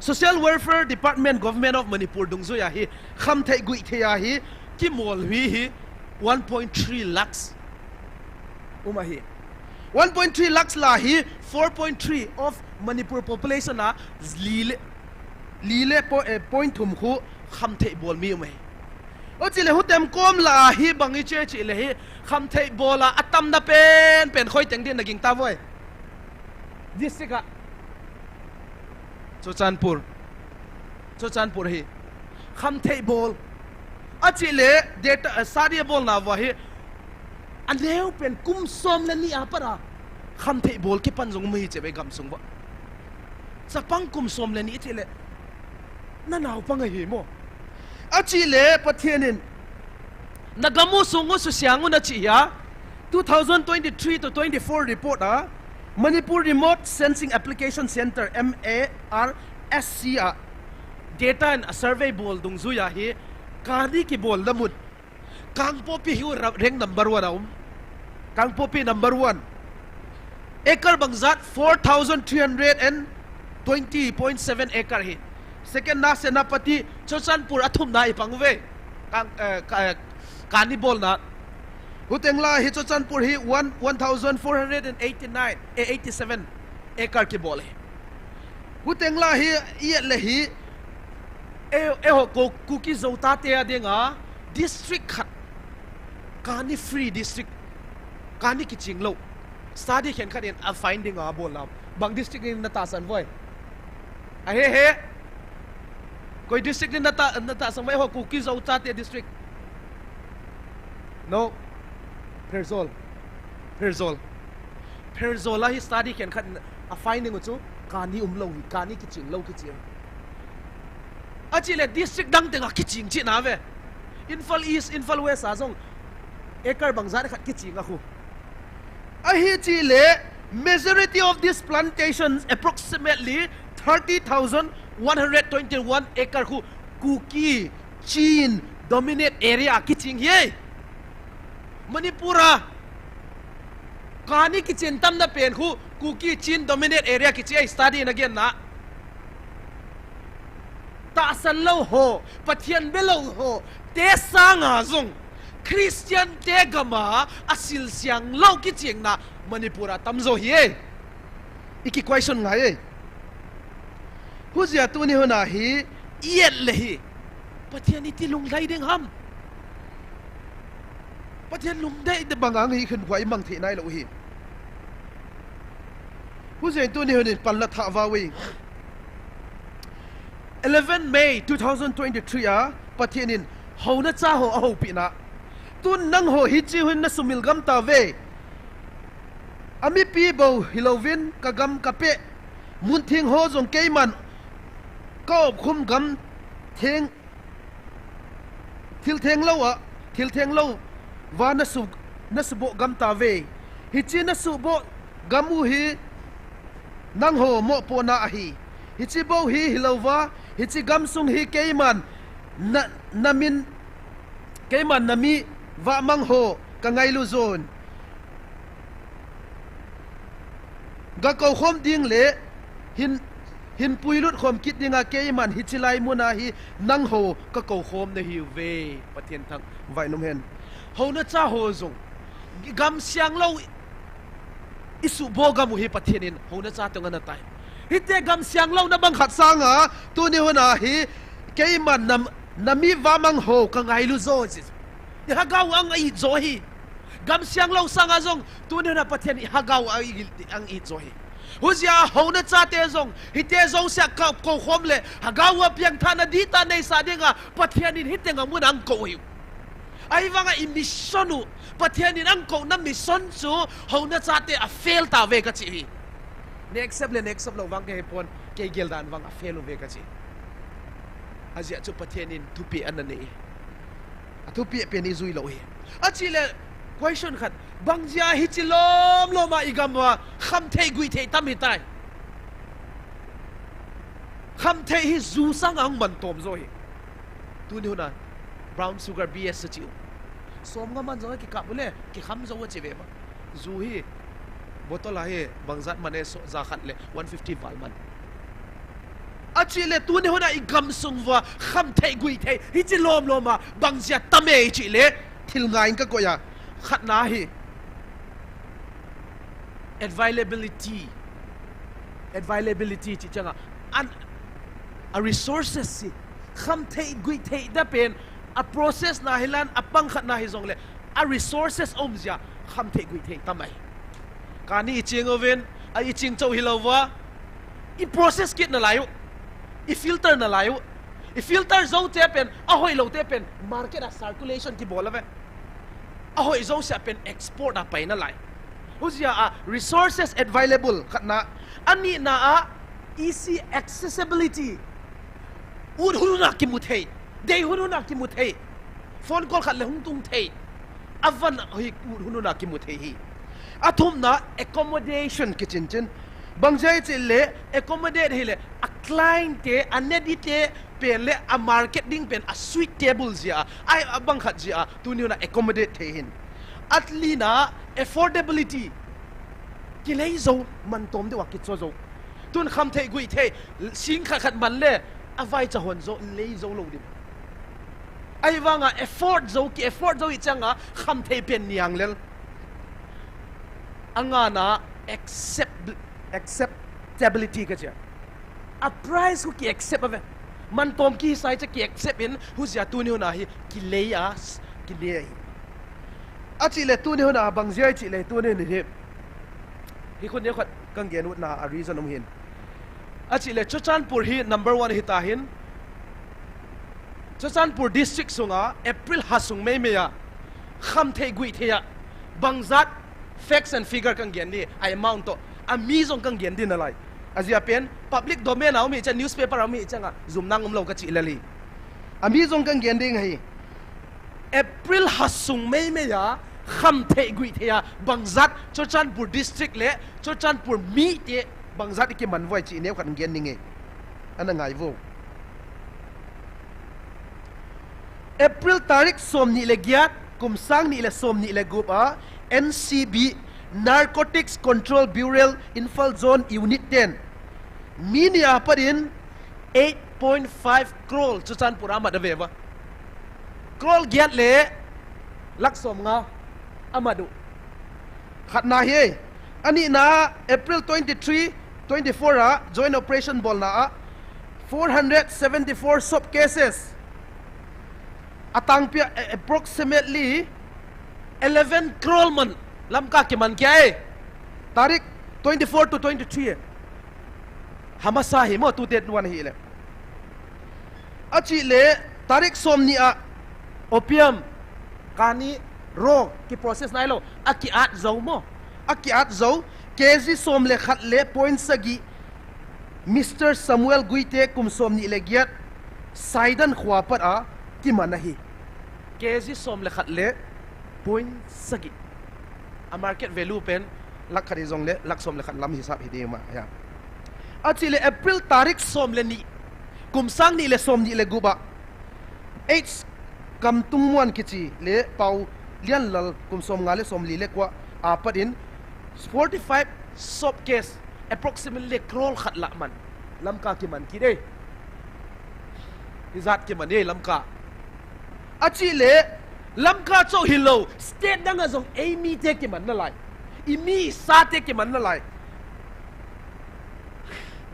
Social Welfare Department, Government of Manipur dungjuiya hi khamthei guithei a hi kimol hui hi one point three lakhs um ahi. One point three lakhs lah a hi four point three of Manipur population a li le, li le po-, eh, point thum khu khamthei bol mi um ahi. Achile huteng kom lah a hi bang iche chile hi khamthei bol a atamna penpen khoi teng din naging tauve. District a Churachandpur. Churachandpur hi khamthei bol. Achile data, eh, study abol nauva hi aneo pen kum som le ni a pat a khamthei bol kipan jong um ahi che ve gamsung uva. Chapang kum som le ni chile nanaopang ahi mo. Achile Pathian in nagam u sung u susiang un achi hia. Two thousand twenty-three to twenty-four report a Manipur Remote Sensing Application Center, M A R S C a data in a survey bol dungjuiya hi kani kibolna mun Kangpokpi hi ra-, rank number one a um. Kangpokpi number one. Acre bangjat four thousand three hundred and twenty point seven acre hi. Second na Senapati, Churachandpur athumna ipang uve. Kang, eh, ka, eh, kani bolna. Huteng lah a hi Churachandpur hi one, one thousand four hundred and eighty-nine, eh, eighty-seven acre kibol hi. Huteng lah a hi i-et le hi, eh, eiho Ku-, Kuki Zo tate a dinga district khat kani free district, kani kiching lou. Study khenkhat in a finding abol nau. Bang district in natahsan uve? Ahe he. Koi district in nata-, natahsan uve ho Kuki Zo tate district? No. Pherzawl. Pherzawl. Pherzawl a hi study khenkhat in a finding u chu kani umlou hi, kani kiching lou kichi. Achile district dang tenga kiching china ve. Imphal East, Imphal West a jong acre bangjat khat kiching a khu. Ahi chile, majority of these plantations, approximately thirty thousand one hundred twenty-one acre khu, Kuki, Chin, dominate area kiching hi. Manipur a kani kiching tamna pen khu Kuki, Chin dominate area kichi ahi, study in agenna. Tahsan lou ho, Pathian be lou ho te sanga jong Christian te gam a asilsiang lou kichingna Manipur a tamjo hi e. I ki question ngai e. Hujeh a tuni hun a hi i-et le hi Pathian iti lunglhai ding ham? Pathian lungdei de banga hi khenkhat imang thei nailou hi. Hujeh in tuni hun in panla thah vauve. Eleven May two thousand twenty-three a Pathen in houna cha ho ahoupeh na. Tun nangho hiche hun nasumil gam tauve. Amipi bou hilouvin kagam kapeh, muntheng ho jong keiman kaopkhum gam theng, thil theng lou a, thil theng lou va nasu, nasuboh gam tauve. Hiche nasuboh gam u hi nangho mopohna ahi. Hiche bou hi hilouva, hiche gamsung hi keiman na, namin, keiman nami vahmang ho kangailu jon gakoukhom ding le hin, hin puilut khom kit dinga keiman hiche lai muna hi nangho kakoukhom nahiuve. Pathen thangvah in umhen. Houna cha ho jong gamsang lou isuhboh gam u hi Pathen in houna chate anga natai. Hiti gamsang louna bang khat sanga tuni huna hi keiman nam, nami vahmang ho kangailu jo ji. Ilhagao u anga it jo hi. Gamsang lou sanga jong tuni huna Pathen ilhagao u anga it jo hi. Hujeh a houna chate jong hiti jousea kakoukhom le lhagao a piangthahna dihtah neisah dinga Pathen in hiti nga mun anga kou u hi. Ahivanga imission u, Pathen in anga kouna mission chu houna chate a fail tauve kache hi. Nei accept le nei accept lou vang kahepon, kei geldan vang a fail uve kache. Ajeh chu Pathen in thupeh ananei. Athupeh pen ijui lou hi. Ache le question khat, bang jeh a hiche lom lom a igam uva khamthei guithei tam hitai. Khamthei hi ju sanga hung mantom jo hi. Tuni huna brown sugar B S ache u. Somnga man jong akikap u le kikham jou ache ve ma. Ju hi bottle a hi bangjat man e, so, ja khat le one fifty val man. Ache le tuni huna igamsung uva khamthei guithei hiche lom lom a bang jeh a tam e iche le thil ngai in kakoi a. Khatna hi availability. Availability chi changa, an, a resources hi khamthei guithei da pen, a process na hilan, apang khatna hijongle a resources um jeh a khamthei guithei tam ahi. Kani iching uvin, a iching chou hilouva, i process kit nalai u, i filter nalai u, i filter joute pen, ahoilou te pen market a circulation kibol uve. Ahoi jousea pen export a pai nalai. Hujeh a resources available khatna, anina a easy accessibility. Ut hun hun a kimu thei, dei hun hun a kimu thei, phone call khat le hung tung thei. Avan hi ut hun hun a kimu thei hi. Athumna accommodation kichen chen. Bang jeh a iche le accommodate hile a client te, a needy te pen le a market ding pen a suitable jeh a, ai abang khat jeh a tuni huna accommodate thei hin. Alina affordability. Kilei jou, mantom diu a kicho jou. Tun khamthei guithei sing khat khat man le avaicha hon jou, lei jou lou ding. Ahivanga afford jou, ki afford jou ichanga khamthei pen niang lel. Angana accept, acceptability kache. A price khu ki accept uve. Mantom kihisai cha ki accept in, hujeh a tuni huna hi kilei a, kilei ahi. Ache le tuni huna bang jeh a iche le tuni hin hi, hi khun neo khat kangel utna a reason um hin. Ache le Churachandpur hi number one hita hin. Churachandpur district sunga April ha sung meimei a khamthei guithei a, bangjat, facts and figure kangel di, a amount toh, ami jong kangel di nalai. Ajeh a pen public domain a um hichang, newspaper a um hichanga jumna umlou kache lel hi. Ami jong kangel ding ahi. April ha sung meimei a khamthei guithei a bangjat Churachandpur district le Churachandpur mite bangjat ikiman uvem ti neo khat gel ninge. Ana ngai uvo. April tarik somni le giat, kum sang ni le somni le gup a N C B, Narcotics Control Bureau, Imphal Zone Unit ten mi ni a pat in eight point five crore Churachandpur a amat uve uva. Crore giat le lakh somnga amat u. Khatna hi. Anina, April twenty-three, twenty-four a joint operation bolna a four hundred seventy-four soap cases. Atangpi a, a, approximately eleven crore man Lamka kiman kei. Tarik twenty-four to twenty-three. Hamasa hi mo, two ten one hi le. Achi le, tarik som ni a, opium, kani, ro, ki process nai lo, a ki at zo mo. A ki at zo, K G som le khat le point sagi, Mister Samuel Guite kum som ni le giat, Saidan khua pat a, ki man ahi. K G som le khat le point sagi. A market value pen lakh khat hi jong le lakh som le khat lam hisap hi ding ma ya. Achi le April tarik som le ni, kum sang ni le som ni le gup a, H Kamtungmuan kichi le Pau Lianlal kum som nga le som li le kua a pat in forty-five soap case, approximately crore khat lah man. Lamka ki man ki dei. Hijat ki man dei Lamka. Achi le, Lamka cho hi lo, state dang a jong ei mi te ki man na lai. I mi sa te ki man na lai.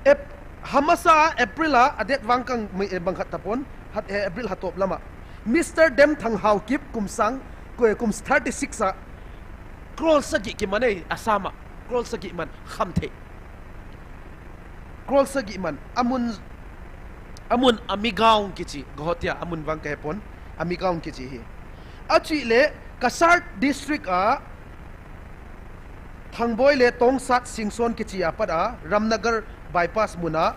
Ep-, Hamasa April a, a det vang kang mai e bang khat tapon, hat e April hatop lama. Mister Dem Thang Hau Kip kum sang, ko e kum thirty-six a. Crore sagi ki man ei, Assam a. Crore sagi man, kham thei. Crore sagi man, amun, amun Amigaon kichi, Guwahati a, amun vang ka hepon, Amigaon kichi hi. Achi le, Cachar district a, Thangboi le Tongsat Singson kichi a pat a, Ramnagar bypass mun a,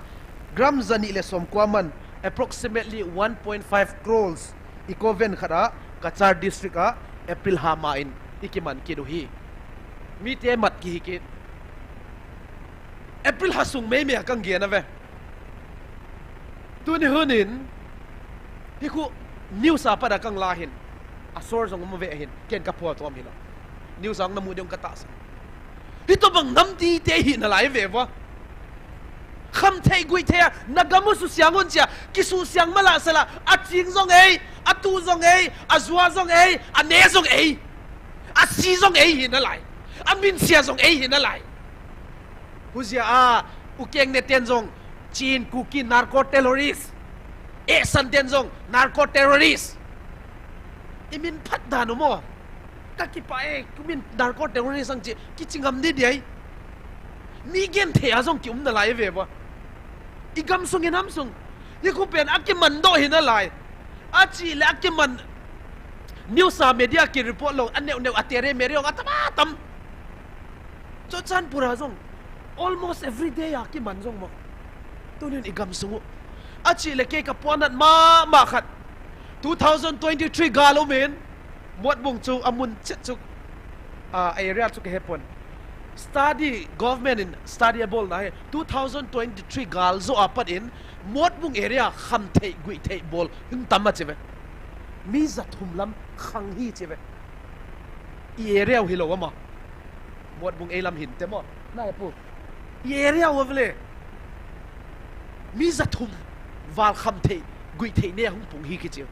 gram jani le som kua man, approximately one point five crores, i koven khat a, Cachar district a, April ha ma in, i ki man ki du hi. Mi te mat ki hi ki. April ha sung mei mei a kang gen a ve. Tuni hun in, hi khu news a pat a kang la hin, a sor jong um ve hin, ken ka phual tom hi la. News a ong na mu ding ka ta sa. Hi to bang nam ti te hi na lai ve va. Kham thei gui thei a, na gam u su siang un chia, ki su siang ma la sa la, a ching jong ei, a tu jong ei, a zua jong ei, a ne jong ei, a si jong ei hi na lai. A min sia jong ei hi na lai. Huzia a, u keng ne ten jong, Chin, Kuki, narco terrorist. E san ten jong, narco terrorist. I min phat dan u mo. Ka kipa e, ku min narco terrorist ang chi, ki chi ngam di di ai. Mi gen thei a jong ki um na lai ve ba. I gam sung i nam sung. I khu pen a ki man do hi na lai. A chi le a ki man. News a media ki report lo, a neu neu a tere mere ong a tam a tam. Churachandpur a jong, almost every day a ki man jong mo. Tunin i gam sung u. A chi le kei ka puanat ma ma khat. Two thousand twenty-three gal um in, Motbung chu a mun chet chu, a area chu ka hepon. Study, government in study a bol na hi, two thousand twenty-three gal jo a pat in, Motbung area kham thei, gui thei bol, hung tam a chi ve. Mi za thum lam khang hi chi ve. I area u hi lo ama. Motbung ei lam hin te mo. Na he pu. I area u le. Mi za thum val kham thei, gui thei ne hung pung hi ki chi.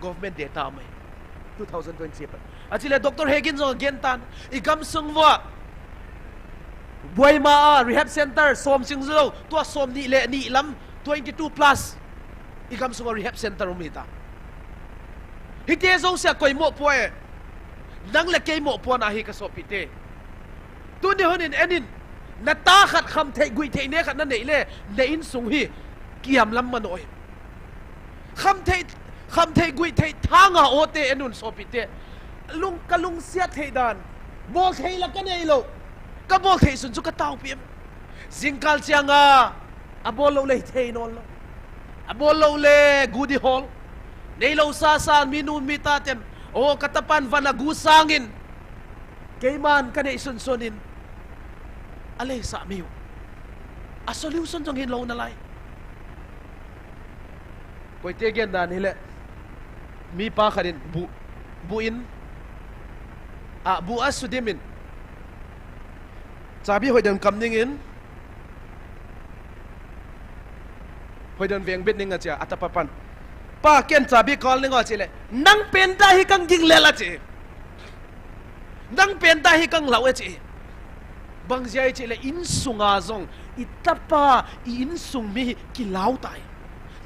Government data mai. Two thousand twenty pa. A chi le Doctor Hegin jong gen tan. I gam sung vua. Buaima a rehab center, som sing zo. Tua som ni le ni lam, twenty-two plus. I gam sung a rehab center um hi ta. Hi te zo sia koi mo pue. Nang le kei mo pua na hi ka sopi te. Tuni hun in enin, na ta khat kham thei, gui thei ne khat na nei le, na in sung hi, kiam lam ma noi. Kham thei, kham thei, gui thei, thanga o te enun sopi te. Lung, ka lung sia thei dan. Bol thei la ka nei lo. Ka bol thei sun chu ka tau pi em. Jingkal chiang a, a bol lo le thei non lo. A bol lo le gudi hol. Nei lo sa sa mi nu mi ta tem. O ka tapan van a gu sangin. Keiman ka nei sun sun in. A lei sa mi u. A solution jong hin lo na lai. Koite gen dan hi le. Mi pa khat in bu, bu in. A bu a su dim in. Chabi hoi dan kam ning in. Hoi dan veng bet ning a chia, a tapa pan. Pa ken chabi kol ning a chi le. Nang pen ta hi kang ging le la chi. Nang pen ta hi kang lau e chi. Bang zia i chi le in sunga zong. I tapa, i in sung mi hi ki lau tai.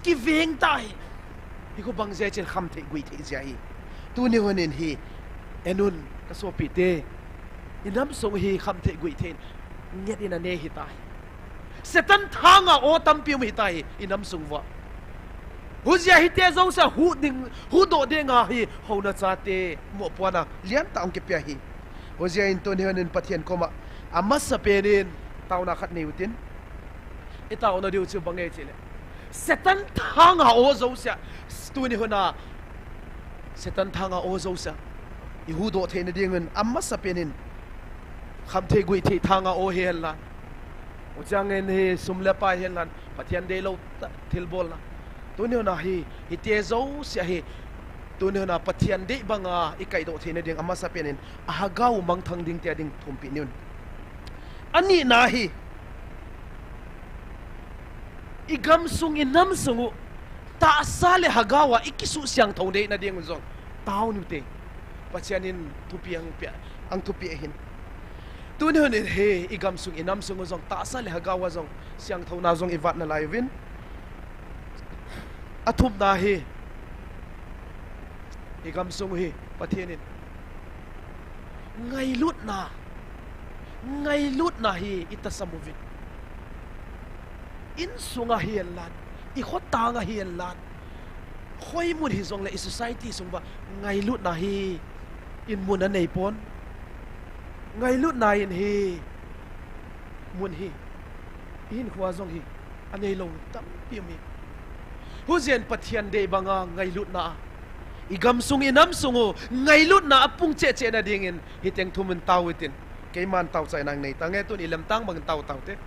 Ki veng tai. Hi ko bang zia i chi le kham thei gui thei zia hi. Tuni hun in hi. Enun ka sopi te. I nam sung hi kham thei gui thei. nget in anei hita hi. Satan thanga o tampi um hita hi, i nam sung uva. Hujia hite jousea hu ding, hudoh dinga hi houna chate mopohna liantah hung kipia hi. Hujia in tuni hun in Pathen koma amasapen in taona khat nei utin. I taona diu chu bang e chile, Satan thanga o jousea, tuni huna Satan thanga o jousea i hudoh theina dingun amasapen in khamthei guithei thanga o hihen lan, uchangin hi sum le pai hihen lan, Pathen deilou ta, thilbolna. Tuni huna hi, hite jousea hi, tuni huna Pathen dei banga i kaidoh theina ding amasapen in ahagao mangthang ding tia ding thumpeh niun. Anina hi, i gamsung, i nam sung u tahsa le hagao a i kisuh siangthou deina dingun jong tao niute. Pathen in thupi ang pia, ang thupi ahin. Tuni hun in hi i gamsung, i nam sung u jong tahsa le hagao a jong siangthouna jong i vat nalai uvin. Athumna hi, i gamsung u hi Pathen in ngailutna, ngailutna hi i tahsan uvin. Insunga hihen lan, i khotanga hihen lan, khoimun hijongle i society sung uva ngailutna hi in mun anei pon. Ngailutna in hi mun hi, i hinkhoa jong hi aneilou tampi um hi. Hujin Pathen dei banga ngailutna a, i gamsung, i nam sung u ngailutna a pung cheh cheh na dingin hiteng thum in tao utin. Keiman taochaina nei tange, tun i lemtang bangin tao taute.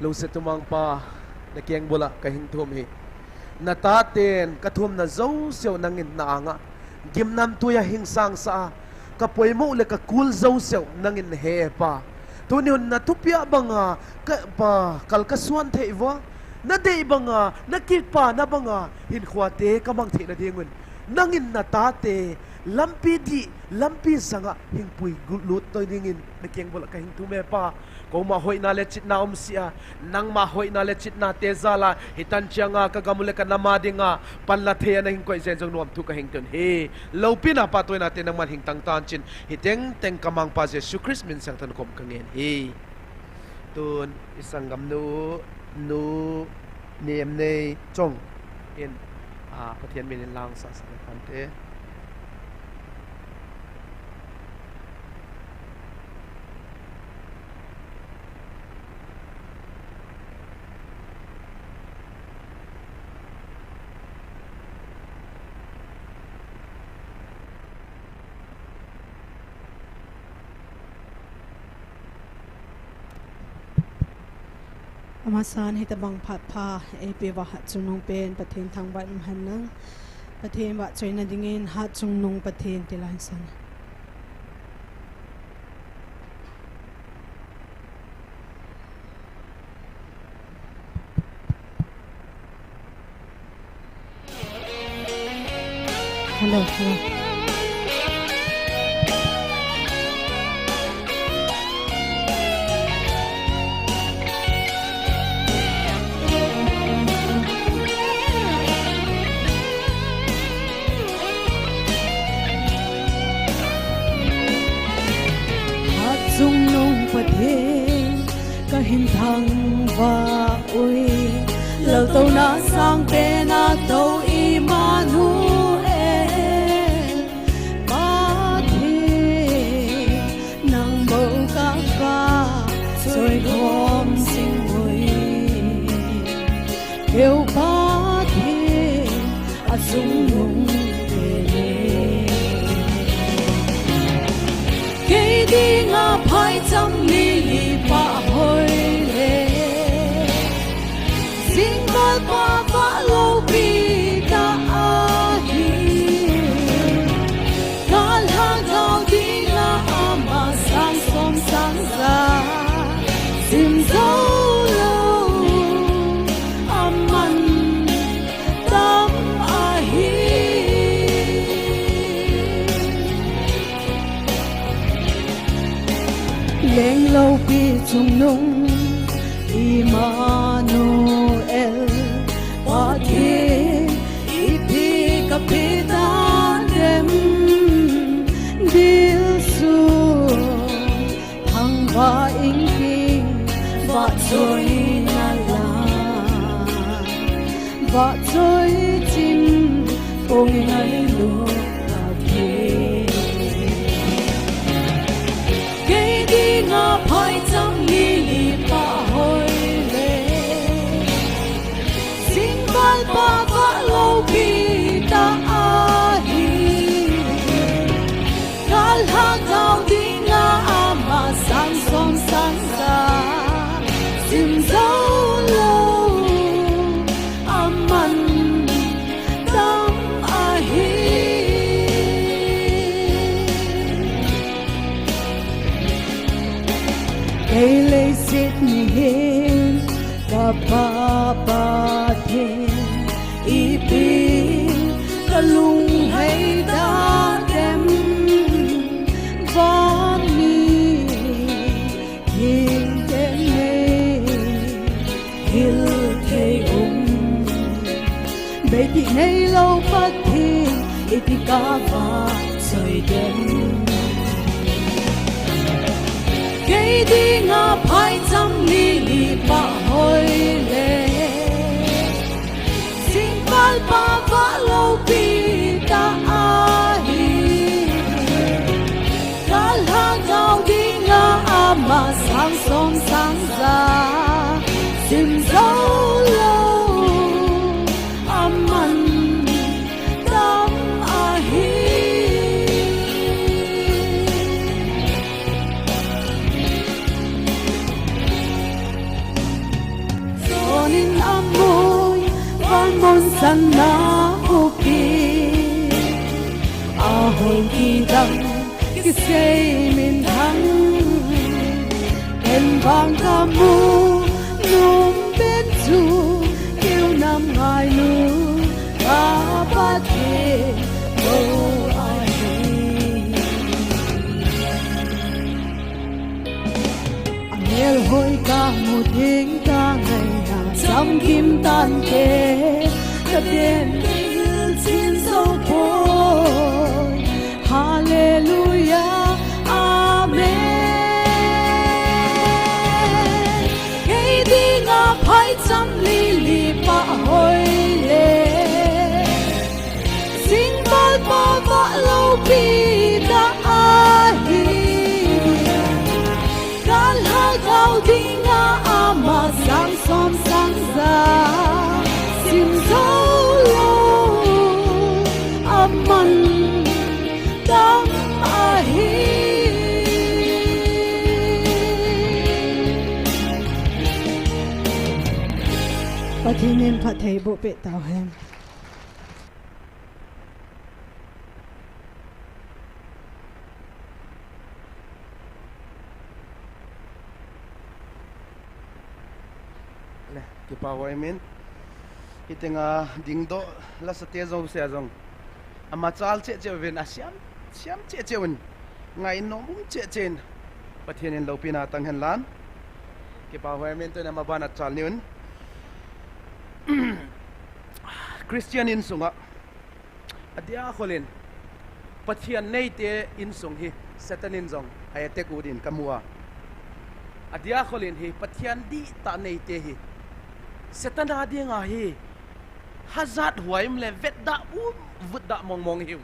Lungset umangpa, na kengbul a ka hing thum hi. Na taten ka thumna jouseu nangin na anga gimnamtui a hing sangsah a, ka poimo le ka kul jouseu nangin na he e Pa. Tuni hun na thupia banga ka Pa, kal ka suan thei uva, na dei banga, na kipana banga hinkhuate ka mang theina dingun, nangin na tate lampi dih, lampi sanga hingpui gu-, lut to dingin na kengbul a ka hing thum e Pa. Koima hoina le chitna umsih a, nangma hoina le chitna te jal a, hitan chianga ka gam u le ka nam a dinga panla thei a na hing koi jen jong nuam thu ka hing tun hi. Loupina pahtawi nate nangman hing tang tan chin, hi tengteng ka mangpa Jesu Christ min sang than khom ka ngen hi. Tun i sanggamnu, Nu Nemnei Chong in, a, Pathian min in lang sasa le kante. Amasan hitabang phat pha eipeuva Hatchungnung pen Pathen thangvah in umhen lang. Pathen vahchoina dingin Hatchungnung Pathen ti lang hin sang. Hello, hello. Hatchungnung Pathen ka hin thangvah uve, laltouna sangpen a tou Immanuel Pathen, nang bou ka vahchoi khom jing uve. Keu Pathen a chungnung Pathen e. Kei dinga phaicham li li pah hoi le, jingkah pah vah loupi tah ahi. Ka lhagao dinga ama sang som sang ja, sim jou lou a man tam ahi. Leng loupi chungnung Immanuel Pathen, ipi kape ta dem, dilsun thangvah ing ting, vahchoina la, vahchoi chim pong ngailut Pathen. Kei dinga phaicham li li pah hoi le, jingkah pah vah loupi tah ahi. Ka lhagao dinga ama sang som sang ja, sim jou lou a man tam ahi. Kei leiset mihem ka Pa Pathen, ipi ka lunglhai ta dem, van mi hing tem nei hil thei um. Beitih neilou Pathen, iti ka vahchoi dem. Kei dinga phaicham li li pah hoi le, jingkah pah vah loupi tah ahi. Ka lhagao dinga ama sang som sang ja, sim jou lou a man tam ahi. Tanna upi ahoi kidang kisei minthang, ken vang kamu nom pen chu keu nam ngailu ka Pathen lou ahi. Amel hoi kamu theng ta ngaina chamkim tante, kaden hilchin jou poi. Hallelujah, amen. Kei dinga phaicham lili pah hoi le, singpal pava loupi ta ahi. Kalhagao dinga ama sang som sang ja sim jou lou aman tam ahi. Pathen in phattheiboh peh tauhen. Le, kipa hoi min. Hitenga dingdoh lasate jouse a jong, amachal cheh cheh uvin, asiam siam cheh cheh uvin, ngainom um cheh cheh in, Pathen in loupina tang hen lan. Kipa hoi min. Tuna maban a chal ni un. Christian insunga, adia kholin, Pathen neite insung hi Satan in jong a attack u din kamu a. Adia kholin hi Pathen dihtah neite hi Satan a dinga hi hajat huai um le vetdah um, vutdah mong mong hiu.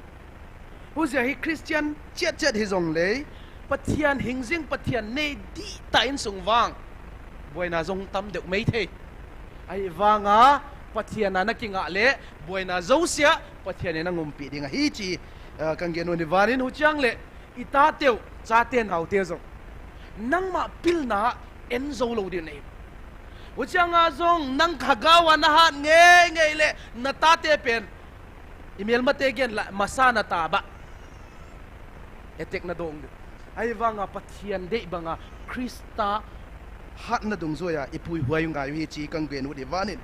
Hujeh hi Christian chet chet hijongle, Pathen hingjing, Pathen nei dihtah insung vang boina jong tam deuh mei thei. Ahivanga Pathen a nakingah le boina jousea Pathen in nang umpi ding ahi ti, ah, kagen u ahi. Vanin huchang le, itateu, chate naote jong nangma pilna en jou lou ding ahi. Huchanga jong nang lhagao a nahat ngei ngei le, natate pen, imelmate gen la, masa nataba attack nadong ding. Ahivanga Pathen dei banga Christa hatna dungjuia ipuihuai u ngai u ahi ti kagen u ahi. Vanin,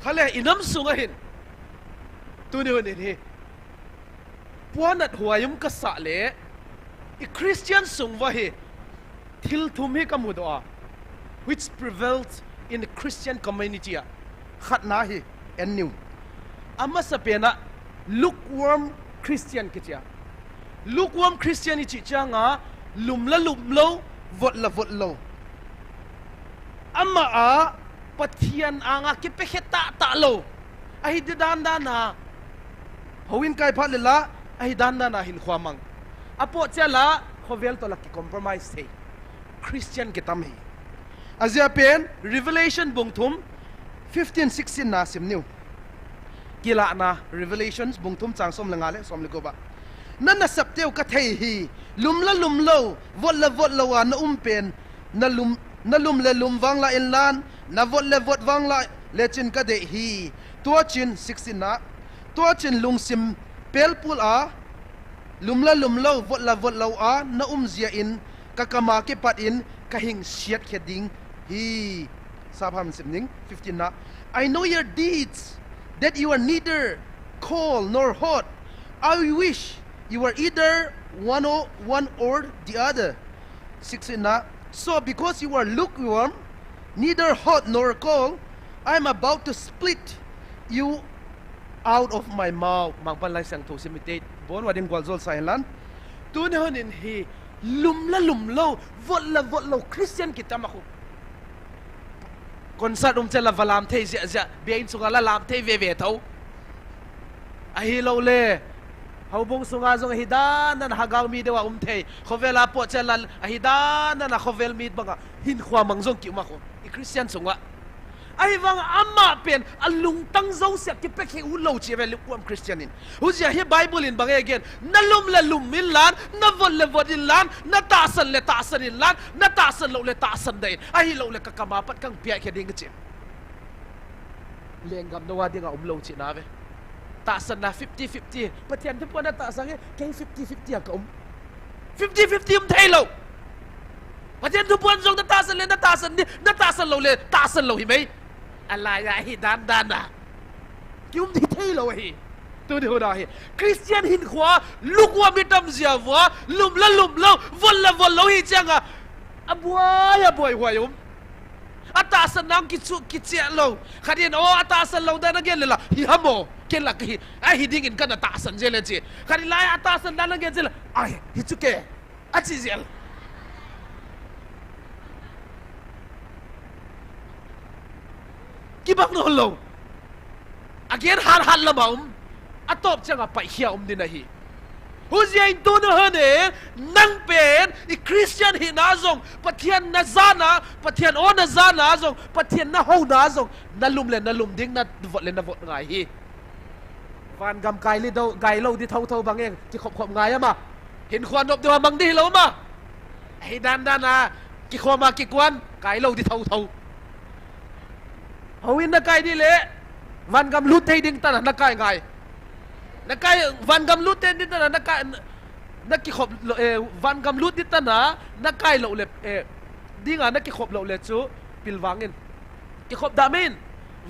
khale inam sunga hin, tuni hun in hi puanat huai um kasah le, i Christian sung uva hi thil thum hi kamudoh a, which prevails in the Christian community a. Khatna hi en niu. Amasapen a lukewarm Christian kiti a. Lukewarm Christian ichi changa lum la lum lou, vot la vot lou. Ama a Pathen anga kipekhe tahtah lou. Ahi dan dan a, houin kai phat le la, ahi dan dan a hinkho mang. Apohchel a, khovel toh la kicompromise thei Christian kitam ahi. Ajeh pen Revelation bung thum, fifteen, sixteen na sim niu. Kilahna, Revelation bung thum chang som le nga le som le gup a, na nasapteu kathei hi, lum la lum lou, vot la vot lou a naum pen, nalum, nalum le lum vanglah inlan, navot le vot vanglah lechin kadei hi. Tuachin, sixteen na, tuachin lungsim pelpul a, lum la lum lou, vot la vot lou a naum jeh in, kakam a kipat in kahin siat khe ding ahi. Sapham sim ning, fifteen na, I know your deeds, that you are neither cold nor hot. I wish you were either one or, one or the other. Sixteen na, so because you are lukewarm, neither hot nor cold, I am about to spit you out of my mouth. Mangpan Laisiangthou sim ite, bon uva ding gualjol sa inlan. Tuni hun in hi lum la lum lou, vot la vot lou Christian kitam a khu. Concert um chel a valam thei jeh jeh, bia in sunga la lam thei ve ve tho. Ahilouleh houbung sunga jong ahi dan dan a lhagao mi deuh a um thei. Khovel a apohchel a ahi dan dan a khovel mi banga hinkho mang jong kium a khu, i Christian sunga. Ahivanga ama pen alungtang jousea kipekhe u lou chi ve lukewarm Christian in. Hujeh hi Bible in bang agen, nalum le lum inlan, navot le vot inlan, natahsan le tahsan inlan, natahsan lou le tahsan da in. Ahilouleh kakam a pat kahin piak khe ding chi. lenggam nou a dinga umlou chihna ve. Tahsanna fifty fifty. Pathen thupuan natahsan e, kei fifty fifty a kaum. Fifty fifty um theilou. Pathen thupuan jong natahsan le natahsan ding, natahsan lou le tahsan lou hi mai. Alai a hi dandan a kium hi theilou ahi. Tuni hun a hi Christian hinkhoa lukhuam hi tam jia vua, lum la lum lou, vol la vol lou hi chang a, abuai abuai huai um. Atahsan nang kichu kicheh lou. Khat in, o, atahsan lou dan agen le la, hi ham o, ken la kahi, ahi dingin kana tahsan jel e chi. Khat in lai atahsan dan agen jel, ai, hi chu ke, achi jel. Kibang lou lou. Agen hat hat lama um. Atop chang a paikhia um ding ahi. Hujeh in tuni hun in, nang pen, i Christian hina jong, Pathen najana, Pathen o najana jong, Pathen nahouna jong, nalum le nalum ding, navot le navot ngai hi. Vangam kai li dou, kai lou di thotho bang e, kikhop khop ngai ama. Hinkhoa nop dou a mang di hilou ma. Ahi dandan a, kikhom a kikuan, kai lou di thotho. Houin nakai di le, vangam lut thei ding tana nakai ngai. Nakai, vangam lut thei ding tana nakai, nakikhop lou, eh, vangam lut di tana nakai lou le, eh, dinga nakikhop lou le chu pilvang in. Kikhop da min,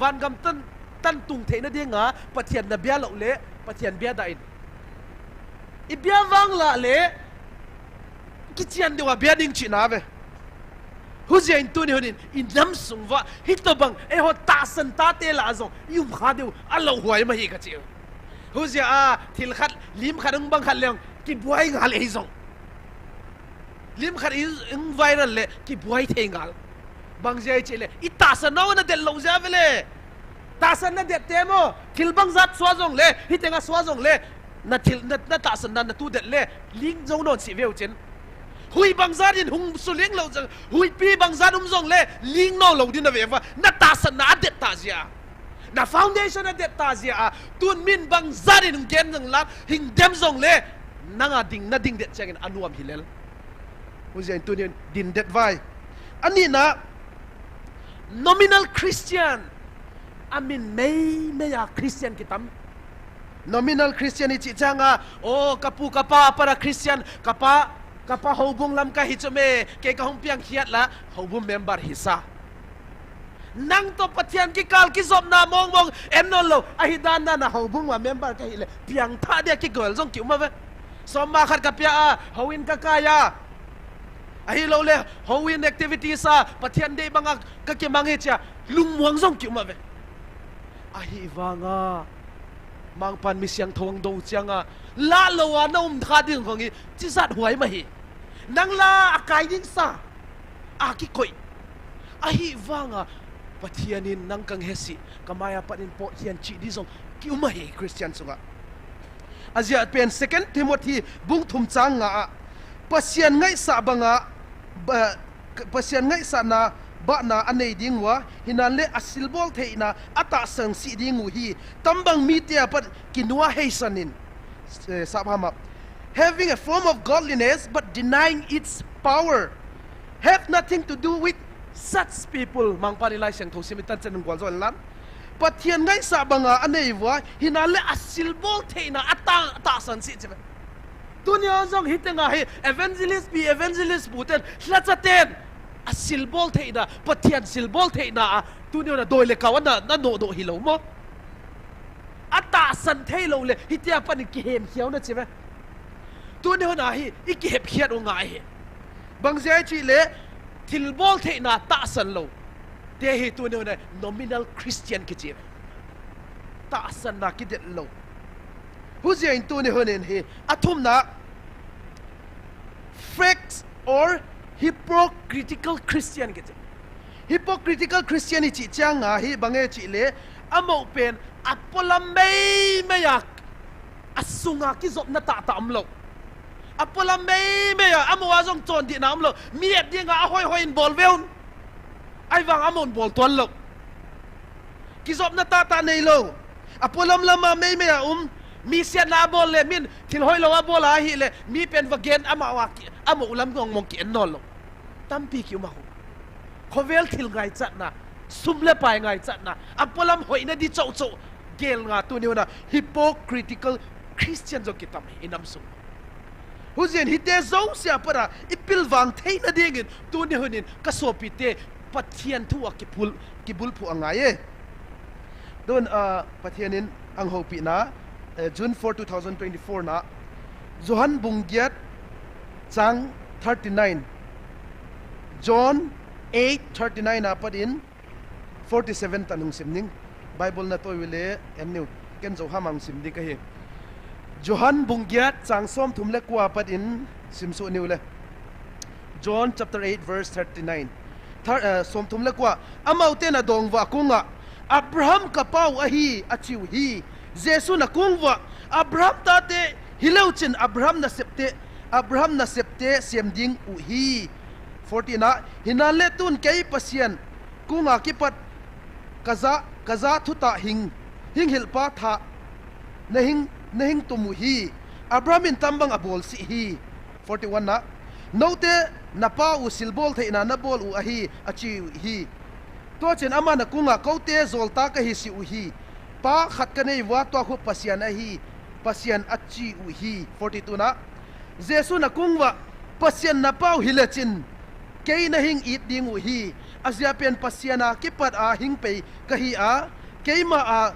vangam tan, tan tung theina dinga Pathen nabia lou le, Pathen bia da in. I bia vang la le, kichian deuva bia ding chihna ve. Hujeh in tuni hun in, i nam sung uva, hitobang, eiho tahsan tate lah a jong, i um kha diu, alouhuai ma hi kachi. Hujeh a, thil khat, lim khat, hung bang khat leng, kibuai ngal ei jong. Lim khat in, in viral le, kibuai thei ngal. Bang jeh chih le, i tahsan nau nadet lou jeh ve le. Tahsan nadet te mo, thil bang jat sua jong le, hitenga sua jong le, na thil, na, natahsan na, natu det le, ling jou non si veu chin. Hui bang jat in hung suling lou jong, huipi bang jat um jong le, ling nom lou din nave uva, natahsan na adet ta jeh a. Na foundation adet ta jeh a, tun min bang jat in hung gen jong la, hing dem jong le, nanga ding, nading det cheng in anuam hi lel. Hujeh in tuni in din det vai. Anina, nominal Christian. Amin meimei a Christian kitam. Nominal Christian i chih chang a, o, kapu, kapa, para Christian, kapa, kapa houbung lam kahi chu me, kei kahung piang khiat la, houbung member hisa. Nang to Pathen kikal kijopna mong mong, en non lou, ahi dandan a houbung a member kahi le, piang tha dia kigol jong kium a ve. Somma khat kapia a, houin kakai a. Ahilou le, houin activities a, Pathen dei banga kakimang hi chia, lungmuang jong kium a ve. Ahivanga, Mangpan mi siangthou ang dou chiang a, lah lou a na um kha ding vang hi, chijat huai ma hi. Nang la akai ding sa, akikoi. Ahivanga, Pathen in nang kang hesi, kamai a pat in pot hian chi di jong, kium a hi Christian sunga. Ajia pen Second Timothy bung thum chang nga a, Pasian ngaisah banga, ba, Pasian ngaisahna, bahna anei ding uva, hinan le asilbol theina, atahsan si ding u hi, tambang mite a pat kinua heisan in, eh, sap hama. Having a form of godliness, but denying its power, have nothing to do with such people. Mangpan i Lai Siangthou sim i tan chen in gual jo in lan. Pathian ngaisah banga anei uva, hinan le asilbol theina atah, atahsan si chi ve. Tunia jong hitenga hi evangelist pi, evangelist pu ten, lhacha ten, asilbol theina, Pathian silbol theina a, tunia na doi le kau ana, na nodoh hilou mo. Atahsan theilou le, hitia pan i kihem khiau na chi ve. Tuni hun a hi, i kihep khiat u ngai hi. Bang jeh chih le, thilbol theina tahsan lou. Te hi tuni hun a nominal Christian kichi. Tahsanna kidet lou. Hujia in tuni hun in hi, athumna, fake or hypocritical Christian kichi. Hypocritical Christian i chih chang a hi bang e chih le, amau pen, apolam meimei a, asunga kijopna tahtah umlou. Apolam meimei a, amau a jong chondihna umlou. Mi et dinga ahoihoi in bol veun. Ahivang amau in bol tuan lou. Kijopna tahtah neilou. Apolam lama meimei a um. Mi siatna abol le min, thil hoilou abol a ahile, mi pen va gen amau a ki, amau lam mong mong ki en nol lou. Tampi ki um a hu. Khovel thil ngaichatna, Sum le pai ngaichatna, apolam hoina di chauh chauh gel nga tuni huna hypocritical Christian jong kitam hi inam sung. Hujin hite jouse a pat a ipilvang theina dingin tuni hunin kasopite Pathen thu a kipul, kibulphu angai e. Tun, ah, Pathen in ahung houpina, eh, June four, two thousand twenty-four na, Johan bung giat chang thirty-nine, John eight thirty-nine a pat in forty-seven tan hung sim ning. Bible natoi ule en niu, ken Johama hung sim ding kahi. Johan bung giat chang somthum le ko a pat in simsuh niu le. John chapter eight verse thirty-nine. Thir-, eh, somthum le ko a. Amauten adong uva akunga, Abraham kapau ahi, achiu hi. Jesun akung uva, Abraham tate hileu chin Abraham nasepte, Abraham nasepte sem ding uhi. Forty na, hinanle tun kei Pathen kunga kipat kajah, kajah thutah hing, hing hilpa thah nahing, nahing tum uhi. Abraham in tambang abol sih hi. Forty-one na, noute napa u silbol theina nabol u ahi, achiu hi. Tua chun aman akunga koute jolta kahi sih uhi. Pa khat kanei uva tua khu Pathen ahi, Pathen achiu hi. Forty-two na, Jesun akung uva, Pathen napau hile chin, kei nahing it ding uhi. Ajeh pen Pathen a kipat a hing pei kahi a, keima a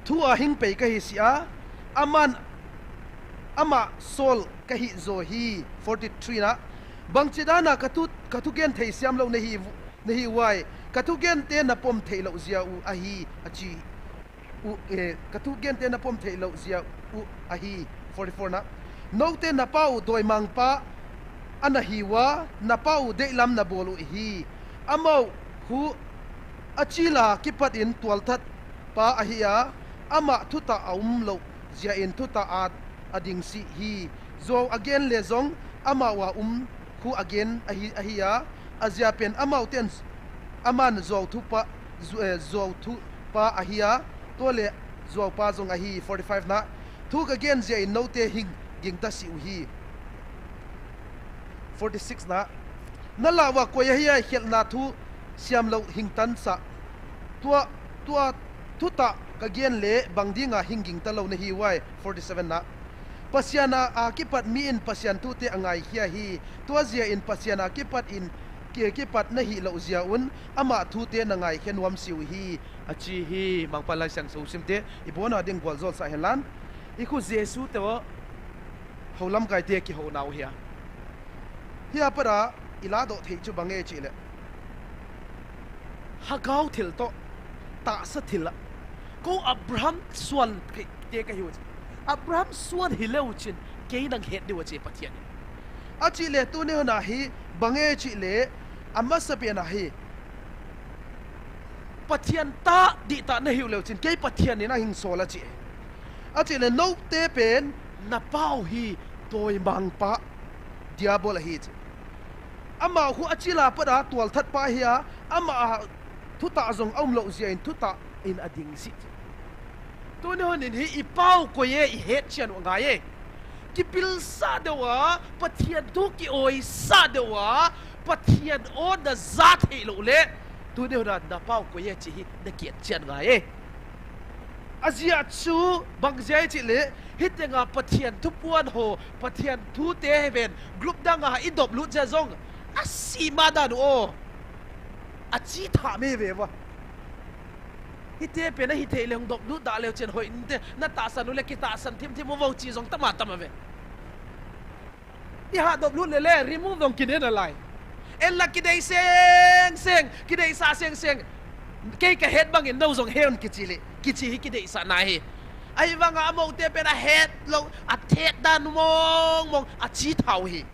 thu a hing pei kahi sih a, aman, ama sol kahi jo hi. Forty-three na, bangchi dan a kathu, kathugen thei siam lou nahi, nahi uvam, kathugente napom thei lou jeh u ahi, achi u, eh, kathugente napom thei lou jeh u ahi. Forty-four na, noute napa u doimangpa ana hi uva, napa u deilam nabol u hi. Amau khu achila kipat in tualthat pa ahi a, ama thutah aum lou jeh in thutah a, ading sih hi. Jou agen le jong amau a um khu agen ahi, ahi a, ajeh pen amauten aman jou thupa, ju-, eh, jou thupa ahi a, tua le joupa jong ahi. Forty-five na, thu kagen jeh in noute hing gingta sih uhi. Forty-six na, nalah uva koi ahi a khelna thu siam lou hing tansah. Tua, tua thutah kagen le bang dinga hing gingta lou nahi uvam. Forty-seven na, Pathen a, a kipat mi in Pathen thute angai khia hi. Tua jeh in Pathen a kipat in, ki, kipat nahi lou jeh un ama thute nangai khe nuam sih uhi, achi hi. Mangpha Laisiangthou simte, ibon a ding gual jol sah hen lang. Ikhu Jesu te o, hou lamkaite kihouna u hi a. Hia pat a, iladoh thei chu bang e chih le, lhagao thil toh, tahsa thil a, kou Abraham suante kahiu chu, Abraham suan hileu chin, kei nang het diu achi Pathen in. Achi le tuni huna hi, bang e chih le, amasapen a hi, Pathen tah dihtah nahiu leu chin, kei Pathen in ahing sol achi. Achi le noute pen, napau hi, doimangpa, Diabol ahi chu. Amau khu achila pat a tualthat pa ahi a, ama a thutah jong aum lou jeh in thutah in ading sih chu. Tuni hun in hi ipau koi e ihet chian u angai e. Kipilsah deuh a, Pathen thu kioisah deuh a, Pathen o naja thei lou le, tuni hun a napau koi e chih hi nakihet chian ngai e. Ajeh chu bang jeh chih le, hitenga Pathen thupuan ho, Pathen thute heven, group dang a idoplut jeh jong, asima dan u o, achi thah me ve uva. Hite pen ahithei le hung doplut da leu chen hoi inte, natahsan u le kitahsan thimthim uvo chi jong tama tama ve. Iha doplut le le, remove jong kine nalai. Einla kidei seng seng, kideisah seng seng. Kei kahet bangin nou jong he un kichi le, kichi hi kideisahna hi. Ahivanga amoute pen ahet lou, athet dan mong mong, achi thah u hi.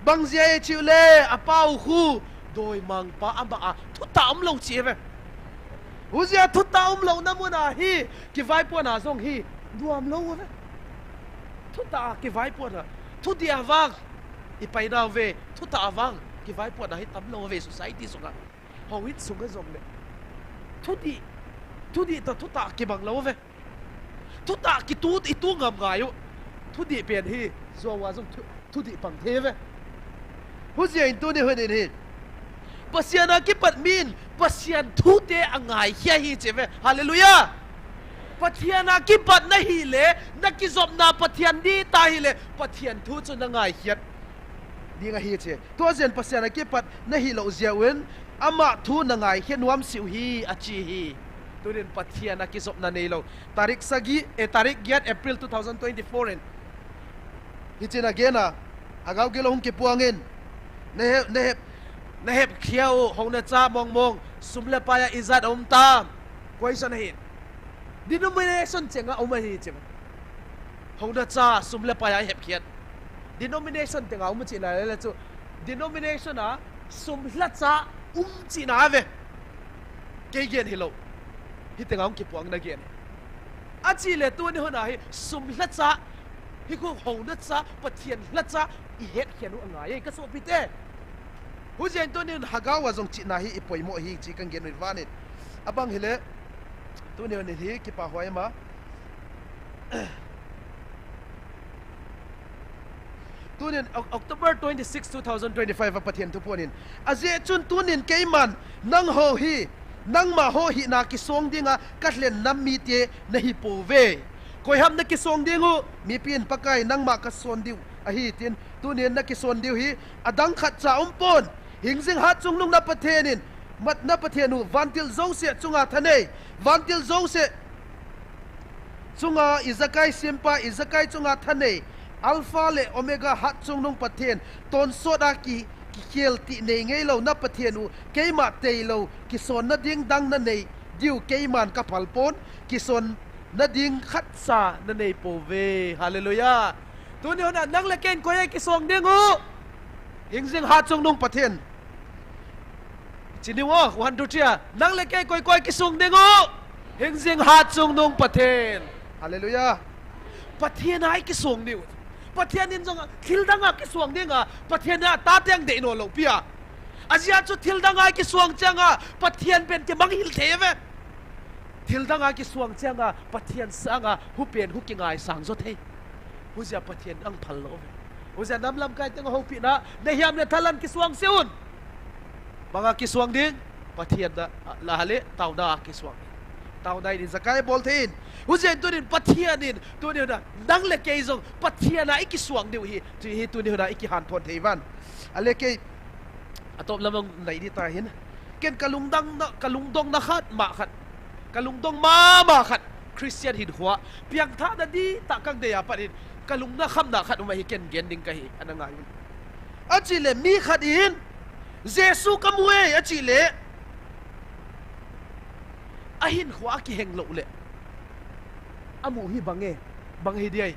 Bang jeh chih le, apau khu, doimangpa ama a thutah umlou chi ve. Hujeh a thutah umlouna mun a hi, kivaipuana jong hi, nuam lou ve. Thutah a kivaipuana, thudih a vang ipainau ve, thutah a vang kivaipuana hi tamlou ve society sunga. Houin sunga jongle, thudih, thudih toh thutah kibang lou ve. Thutah kitu, itu ngam ngai u. Thudih pen hi, jou a jong thu, thudih pang thei ve. Hujeh in tuni hun in hi, Pathen a kipat min Pathen thute angai khia hi che ve. Hallelujah. Pathen a kipat nahile, nakijopna Pathen dih ta hile, Pathen thu chu nangai khiat ding ahi che. Tua jeh in Pathen a kipat nahilou jeh uvin, ama thu nangai khia nuam seh u hi, achi hi. Tunin Pathen a kijopna neilou. Tarik sagi, eh, tarik giat April two thousand twenty-four in. Hichun again a, agao gilou hung kipuang in. Nahep, nahep, nahep khia u, hou nacha mong mong, sum le pai a ijat aum tam. Question ahi. Denomination chenga um ahi che. Hou nacha, sum le pai a hep khiat. Denomination tenga um china le chu. Denomination a, sum lhacha um china ve. Kei gen hilou. Hitenga hung kipuang na gen. Achi le tuni hun a hi, sum lhacha, hi khu hou nacha, Pathen lhacha, ihet khian u angai e, kasopite. Hujeh in tuni hun hagao a jong china hi ipoimo hi chi kan gen u vanin. Abang hile, tuni hun hi kipa huai ma. Tunin, Oc-, October twenty-six, two thousand twenty-five a Pathen thuphon in. Ajeh chun tunin keiman, nangho hi, nangma ho hina kisong dinga kalhen nam mite nahi pouve. Koiham nakisong ding u, mipi in Pakai nangma kason diu ahi tin, tunin nakisong diu hi, adang khatcha umpon. Hingjing Hatchungnung na Pathen in, mat na Pathen u, vantil jouse chunga thanei, vantil jouse chunga ijakai sempa, ijakai chunga thanei, Alpha le Omega Hatchungnung Pathen, tonsot a ki, kikhel tih nei ngeilou na Pathen u, keima teilou, kisonna ding dang nanei diu keiman kaphal pon, kisonna ding khatcha nanei pouve. Hallelujah. Tuni hun a nang le kei in koi a kisong ding u. Hingjing Hatchungnung Pathen. Chi ding u, one, two, three a. Nang le kei koi koi kisong ding u. Hingjing Hatchungnung Pathen. Hallelujah. Pathen a ikisong diu. Pathen in jong thil dang a kisong dinga, Pathen a tate ang dei no lou pi a. Ajeh chu thil dang a ikisong chang a, Pathen pen kimang hil thei ve. Thil dang a kisong chang a, Pathen sang a, hu pen hu kingaisang jo thei. Hujeh a Pathen ang phal lou ve. Hujeh a nam lamkai teng a houpina, nahiam le thalan kisong se un. Bang a kisong ding, Pathen na, la hale, taona a kisong. Taona in ijakai bol thei in. Hujeh in tunin Pathen in, tunin na, nang le kei jong, Pathen a ikisong diu hi, tu hi tunin na ikihan thon thei van. Ale kei, atop lam ang nai di ta hin. Ken kalungdong na, kalungdong na khat, ma khat. Kalungdong mama khat, Christian hinkhoa. Piangthah na di ta kang dei a pat in. Kalung na kham na khat um ahi ken gen ding kahi, ana ngai un. Achi le mi khat in, Jesu kamu e, achi le. Ahinkhoa kiheng lou le. Amu hi bang e, bang hi di ai.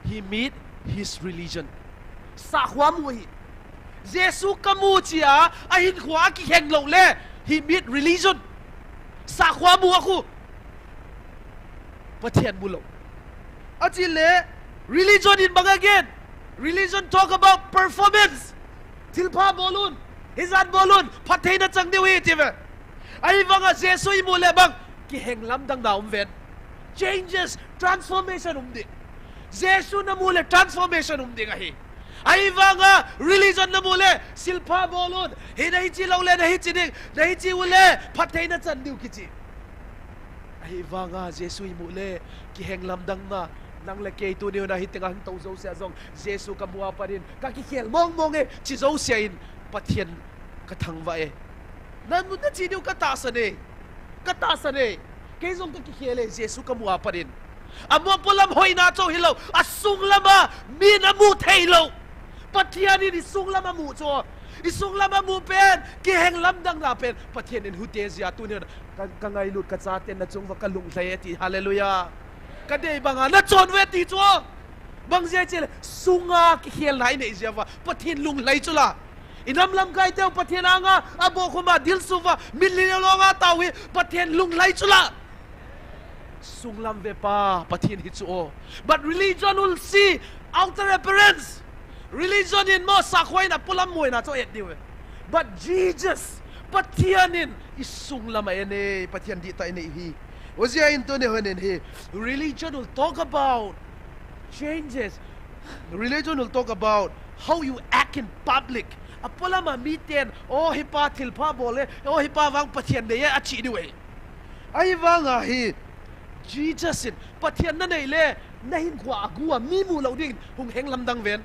He made his religion. Sakhoa mu hi. Jesu kamu chia, ahinkhoa kiheng lou le. He made religion. Sakhoa mu a khu. Pathen mu lou. Achi le, religion in bang again. Religion talk about performance. Thilpha bol un, hijat bol un, phattheina chang diu hi ti ve. Ahivanga Jesu imu le bang, kiheng lamdang na um ven. Changes, transformation um di. Jesu namu le transformation um ding ahi. Ahivanga religion namu le, thilpha bol un, hi nahi chi lou le, nahi chi ding, nahi chi u le, phattheina chan diu kichi. Ahivanga Jesu imu le, kiheng lamdang na, nang le kei tuni hun a hitenga hung tou jouse a jong, Jesu kamu a pat in, kakikhel mong mong e, chi jouse in, Pathen kathangvah e. Namu nachi diu katahsan e. Katahsan e. Kei jong kakikhel e, Jesu kamu a pat in. Amu a polam hoina chu hilou, asung lam a, min amu thei lou. Pathen in isung lam amu chu. Isung lam amu pen, kiheng lamdang na pen, Pathen in hute jia tuni hun a. Ka, kangailut kachate nachung uva kalunglhai e ti, hallelujah. Kadei banga nachon uve ti chu. Bang jeh chule, sunga kikhelna inei jeh uva, Pathen lunglhai chu la. Inam lamkai teu Pathen anga, abohkhum a dilsu uva, min lilou longa tao hi, Pathen lunglhai chu la. Sunglam vepa, Pathen hi chu o. But religion will see outer appearance. Religion in mo sakhoina, polam muina chu et diu e. But Jesus, Pathen in isunglam a en e, Pathen dihtah inei hi. Ojia in tuni hun in hi. Religion will talk about changes. Religion will talk about how you act in public, Apolam a miten, o hipa thilpha bol e, o hipa vang Pathen nei e, achi diu ahi. Ahivanga hi, Jesus in, Pathen nanei le, nahinkhoa agu a mi mu lou dingin, hung heng lamdang ven.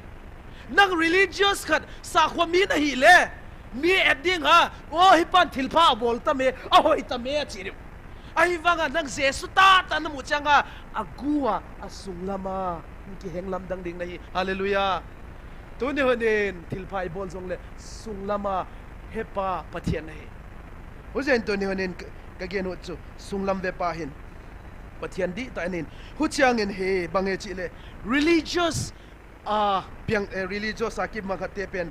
Nang religious khat, sakhoa mi nahi le, mi et ding a, o hipan thilpha abol tame, ahoi tame, achi diu. Ahivanga nang Jesu tahtah namu changa, agu a, asunglam a, hung kiheng lamdang ding nahi. Hallelujah. Tuni honin, thilpha ibol jongle, sunglam a, hepa Pathen nahi. Hujeh in tuni honin, ka, kagenu chu, sunglam vepa hin. Pathen dihtah ahin. Huchiangin hi, bang e chile, religious, a, piang, eh, religious a kimang khat te pen,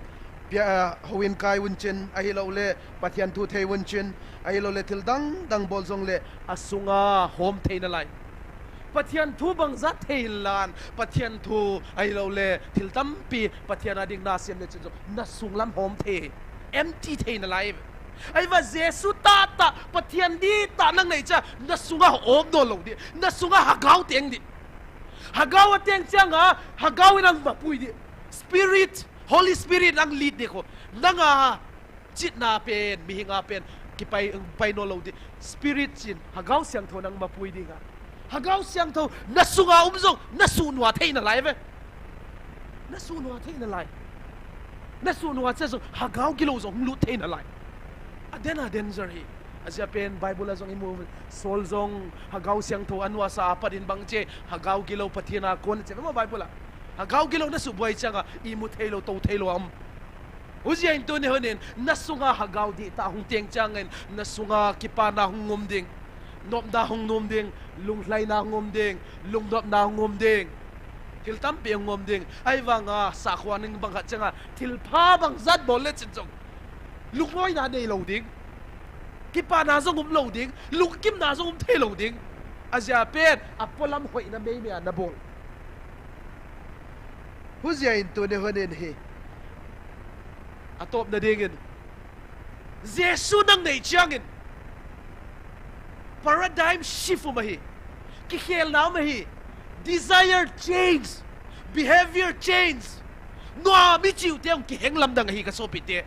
pia, a, houin kai un chin, ahiloule, Pathen thu thei un chin, ahiloule, thil dang dang bol jongle, asunga hom thei nalai. Pathen thu bangjat thei inlan, Pathen thu, ahiloule, thil tampi, Pathen a ding nasem le chin jong, nasunglam hom thei, empty thei nalai. Ahiva Jesu tahtah, Pathen dihtah nang nei cha, nasunga hom no lou di, nasunga hagao teng di. Hagao ateng changa, hagao in ang mapui di. Spirit, Holy Spirit in ang lead di kho. Nanga chitna pen, mihinga pen, kipai, pai no lou di. Spirit chin, Hagao Siangthou in ang mapui dinga. Hagao Siangthou, nasunga um jong, nasuhnua thei nalai ve. Nasuhnua thei nalai. Nasuhnua che jong, hagao gilou jong hung lut thei nalai. Aden a danger hi. Ajeh pen Bible a jong imu, Saul jong, Hagao Siangthou anuasa apat in bang che, hagao gilou Pathen a kon che, mo Bible a. Hagao gilou nasuhboi changa, imu theilou, tou theilou a um. Hujeh in tuni honin, nasunga hagao dihtah hung teng changin, nasunga kipana hung um ding, nopna hung um ding, lunglhaina hung um ding, lungnopna hung um ding, thil tampi hung um ding. Ahivanga, sakhoa ning bang khat changa, thilpha bangjat bol le chin jong, lungnoina neilou ding, kipana jong umlou ding, lungkimna jong um theilou ding. Ajeh pen, apolam hoina meimei a nabol. Hujeh in tuni honin hi, atopna dingin, Jesu nang nei changin, paradigm shift um ahi, kikhelna um ahi, desire change, behavior change, nuam ichiu teng kiheng lamdang ahi kasopite.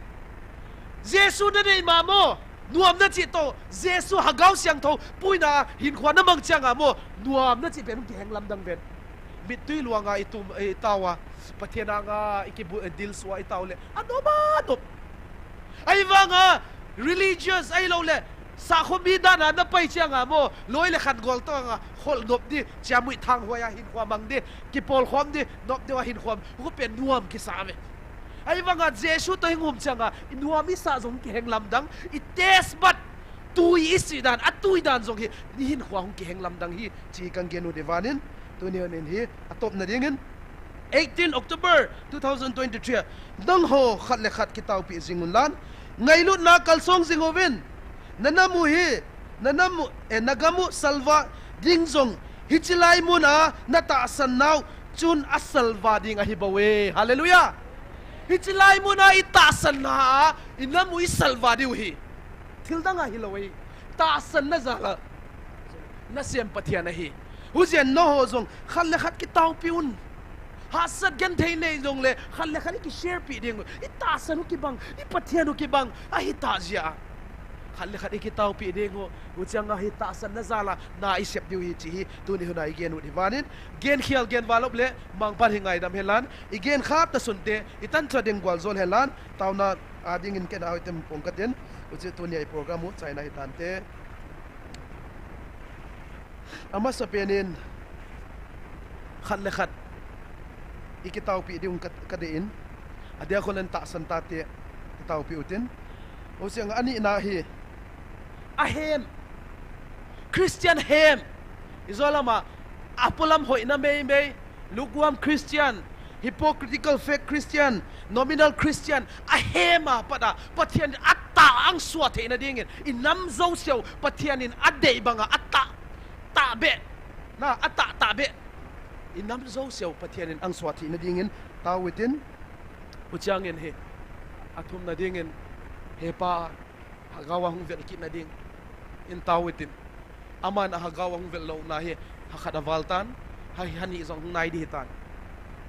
Jesu nanei ma mo, nuam nachi toh, Jesu Hagao Siangthou puina hinkhoa namang changa mo, nuam nachi pen kiheng lamdang ven. Mittui luanga itum, itao a, Pathen anga ikibu, dilsua itao le, anop anop. Ahivanga, religious ahiloule, sakho mi dan a napai changa mo, loi le khan gol toh anga, kholnop di, chamui thang hoi a hinkhoa mang di, kipolkhom di, nop deuva hinkhoa, hupen nuam kisa ve. Ahivanga, Jesu toh hung um changa, inuam isah jong kiheng lamdang, i taste bud, tui isih dan, atui dan jong hi, ihinkhoa hung kiheng lamdang hi, chi kangenu di vanin, tuni honin hi, atopna dingin, eighteen October two thousand twenty-three a, nangho khat le khat kitaopeh jing unlan, ngailutna kalsong jing uvin, nanam u hi, nanam u, eh, nagam u salvah ding jong, hiche lai muna natahsan nau chun asalvah ding ahibouve. Hallelujah. Hiche lai muna itahsan na a, inam u isalvah diu hi. Thil dang ahilou ahi. Tahsanna jal a nasem Pathen ahi. Hujeh in nangho jong khat le khat kitaopeh un. Hahsat genthei nei jongle khat le khat ikishare peh ding u. Itahsan u kibang, iPathen u kibang ahitah jeh a, khat le khat ikitaopeh ding u. Huchang a hi tahsanna jal a na isep diu hi chi hi tuni hun a igenu di vanin, genkhel genvalop le mangpan hi ngaidam henlan, igenkha tahsunte itancha ding gualjol henlan, taona a dingin ken ahoitem pong katin, huche tunia iprogram u chaina hitante. Amasapen in, khat le khat ikitaopeh ding u ka, kadei in, adeh a khon in tahsan tate kitaopeh utin. Huchang a anina hi, ahem, Christian hem, ijo lama, apolam hoina meimei, lukewarm Christian, hypocritical, fake Christian, nominal Christian, ahem a pat a, Pathen in atah angsua theina dingin, inam jouseu, Pathen in adei banga atah, tahbeh, na, atah, tahbeh, inam jouseu, Pathen in angsua theina dingin, tao utin, huchangin hi, athumna dingin, hepa, Hagao a hung vel kitna dingin tao utin. Aman a Hagao a hung vel louna hi, hakhat aval tan, ha, hani jong hung nai di hitan.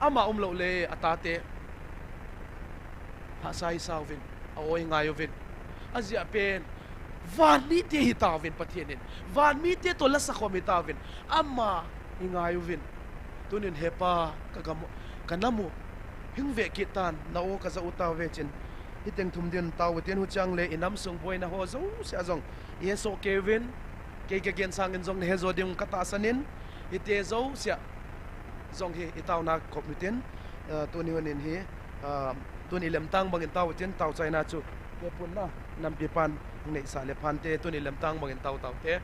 Ama umlou le atate. Asa isauvin, a-o ingai uvin. Ajeh pen, van mite hitauvin Pathen in. Van mite toh lasakhom hitauvin. Ama ingai uvin. Tunin He Pa, kagam u, kanamu hing ve kit tan, na-o kajah u tauve tin. Hiteng thum din tao utin, hucheng le inam sung boina ho jouse a jong ihesoh kei uvin. Kei kagen sangin jong nahejo ding katahsan in, hite jouse a jong hi itaona khop utin, tuni hun in hi, tun ilemtang bangin tao utin, taochaina chu heponna nampi pan hung neisah le phante, tun ilemtang bangin tao taute.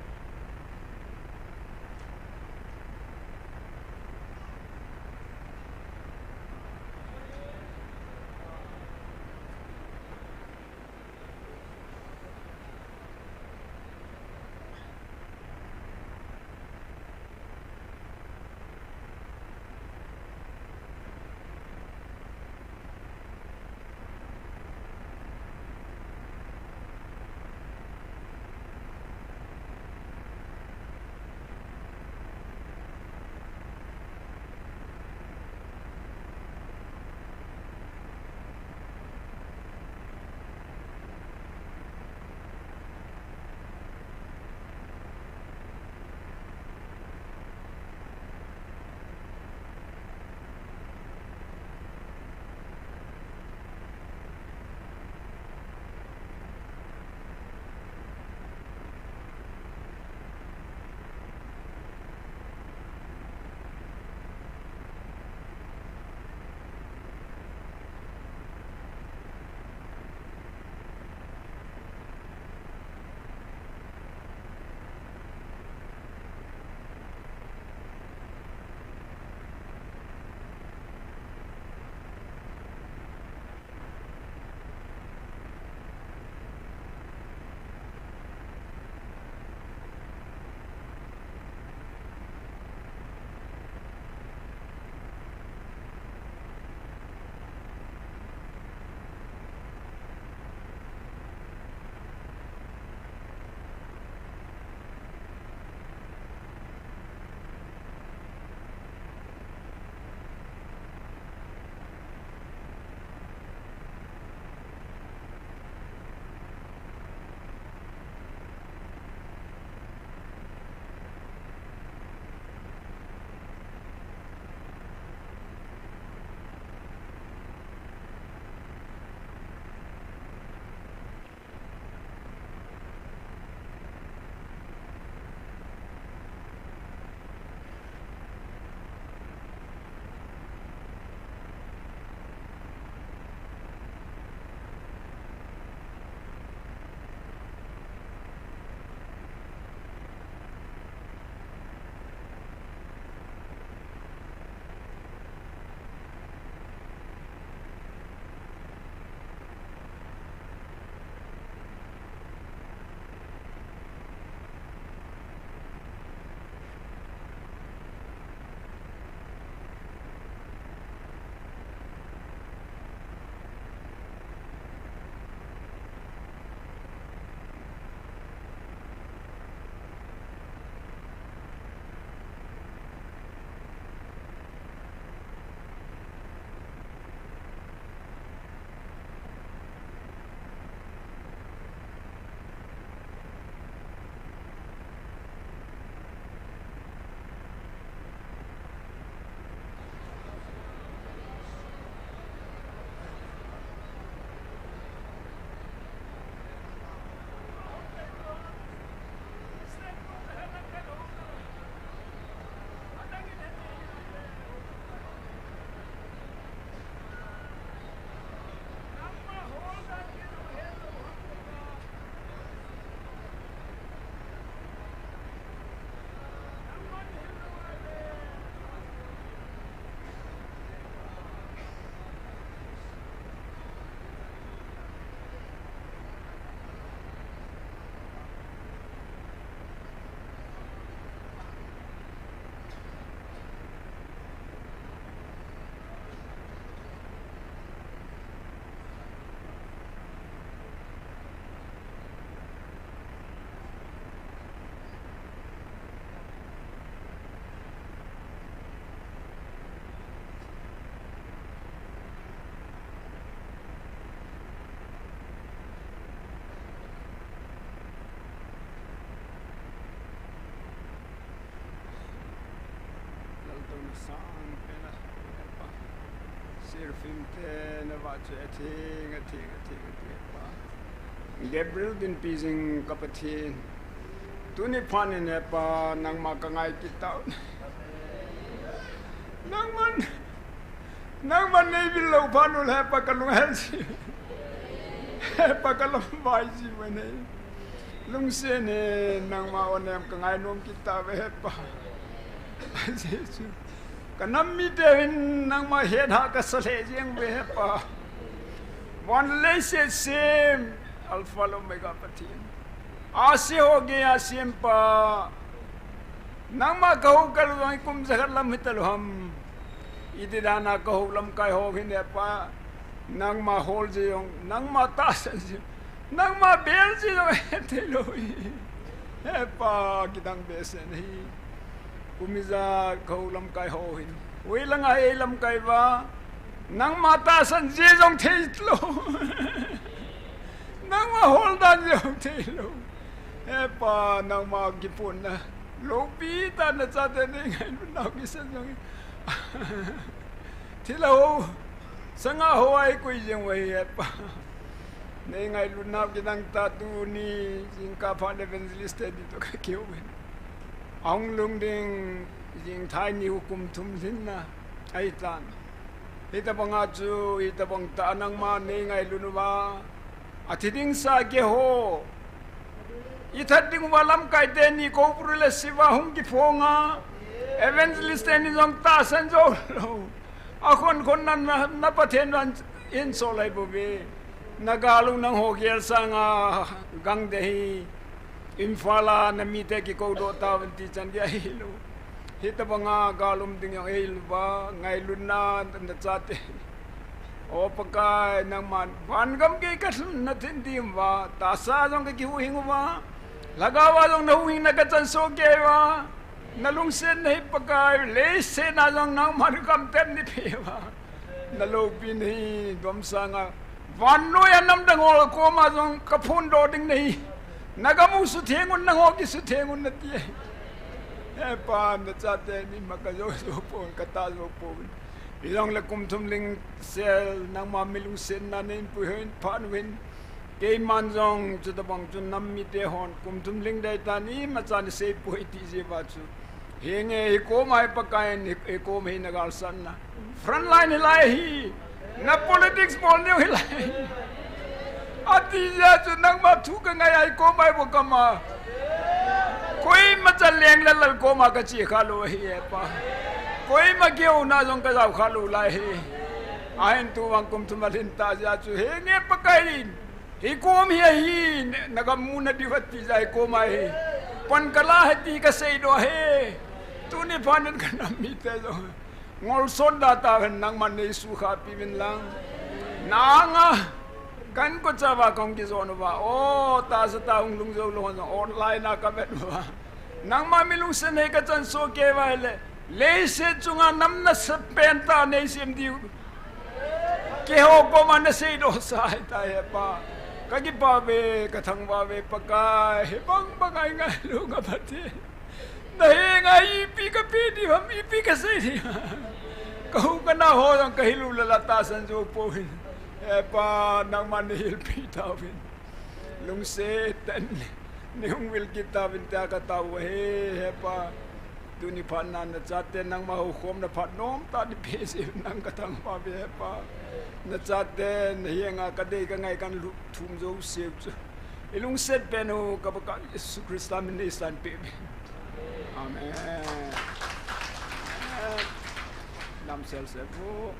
Sang pena, Hepa. Seraphim te navah chu atheng, atheng, atheng, atheng, Hepa. Gabriel dinpi jing ka Pathen. Tuni phat in Hepa, nangma ka ngai kit tau. Nangman, nangman nei vil lou phat uleh Hepa ka lunghel ji. Hepa ka lamvai ji uve nei. Lungset in nangma onem ka ngainom kit tauve Hepa. Jesu. Ka nam mite hin nangma hetha ka sa lheh jeng uve Hepa. Van leiset sem, Alpha le Omega Pathen. Ase ho geiya sempa. Nangma ka hou kal uva kum jakhat lam hita lou ham. Iti dan a ka hou lamkai ho hin Hepa. Nangma hol ji jong, nangma tahsan ji jong, nangma bel ji jong hethei lou hi. Hepa, kidang behseh nahi. Kum ijat ka hou lamkai ho hin. Hoilanga ei lamkai uva. Nangma tahsan ji jong thei lou. Nangma hol dan ji jong thei lou. Hepa, nangma kiphonna. Loupi tah in nachate nei ngailutnau kisan jong. Thilha ho, sanga ho a eikoi jeng uve Hepa. Nei ngailutnau kidang tah tuni, jingkah phat evangelist te ding toh ka kihou uve. Ahung lhung ding, jing thai ni u kum thum lhinna, ahitan. Hitobanga chu, hitobang tah a nangma nei ngailut uva. Athi ding sa keiho. Ithat ding uva lamkai teni Koubru le Siva hung kiphonga. Evangelist teni jong tahsan jou lou. Akhon khon na, na, na Pathen van in so lai bou ve. Na gal u nangho gel sanga gang ding ahi. Imphal a na mite kikou doh tauvin ti chan gei ahilou. Hitobanga gal um ding jong eihil uva, ngailutna nachate. O Pakai, nangman, vangam gei ka lhun na thin dim uva, tahsa jong ka kihuhhing uva, lhagao a jong na huhhingna ka chanso kei uva, na lungsetna hi Pakai, leiset a jong nangman kamtep nei pe uva. Na loupina hi, domsanga. Vannoi a namdang ho koma jong ka phondoh ding nahi. Na gam u sutheng un, nangho kisutheng un nati. Hepa, nachate ni ma ka jou jou pon, ka tah jou pon. Hijongle kum thum lhing sel, nangma mi lungsetna nei pui hoi phat uvin. Keiman jong, chutobang chu nam mite hon, kum thum lhing dei tan imacha nei sei poi ti jeh uva chu. Henge, hi koma hi Pakai in, hi, hi koma hi na galsatna. Front line hilai hi. Na politics bol neo hilai. Ati jeh chu nangma thu ka ngai a hi koma hi bou kama. Koima chaleng le lal koma ka che kha lou ahi Hepa. Koima kihouna jong ka jao kha lou lai hi. Ahin tuvang kum thum alhin tah jeh chu henge Pakai in. Hi kom hi ahi, na, na gam muna diu ati jeh hi kom ahi. Pan ka la ahi ti ka seidoh ahi. Tuni phat in ka nam mite jong. Ngol son da tauvin nangman nei sukha pi uvin lang. Na anga, ka inkocha uva kahung kijon uva. O, tahsa tah hung lhung jou lou hon jong online a ka vet uva. Nangma mi lungset nei ka chanso kei uva ahile. Leiset chunga nam nasatpen tah nei sem diu. Keiho koma na seidoh sa ahitai Hepa. Ka kipah uve, ka thangvah uve Pakai. Hibang bang a i ngailu nga Pathen. Na henga ipi ka pe diu ham, ipi ka sei diu ham. Ka u ka nao ho jong ka hil u le la tahsan jou poi. Hepa, nangman nei hilpi tauvin. Lungset tah in nei hung vil kit tauvin tia ka tao u ahi, Hepa. Tuni phat na nachate nangma houkhomna phat nomtah nei pe jeh un nang ka thangvah uve Hepa. Nachate na henga ka dei ka ngai kan lut thum jouse u chu. I lungset pen u ka Pakai Jesu Christa min in nei sanpeh uvin. Amen. Amen. Damsel sel vo.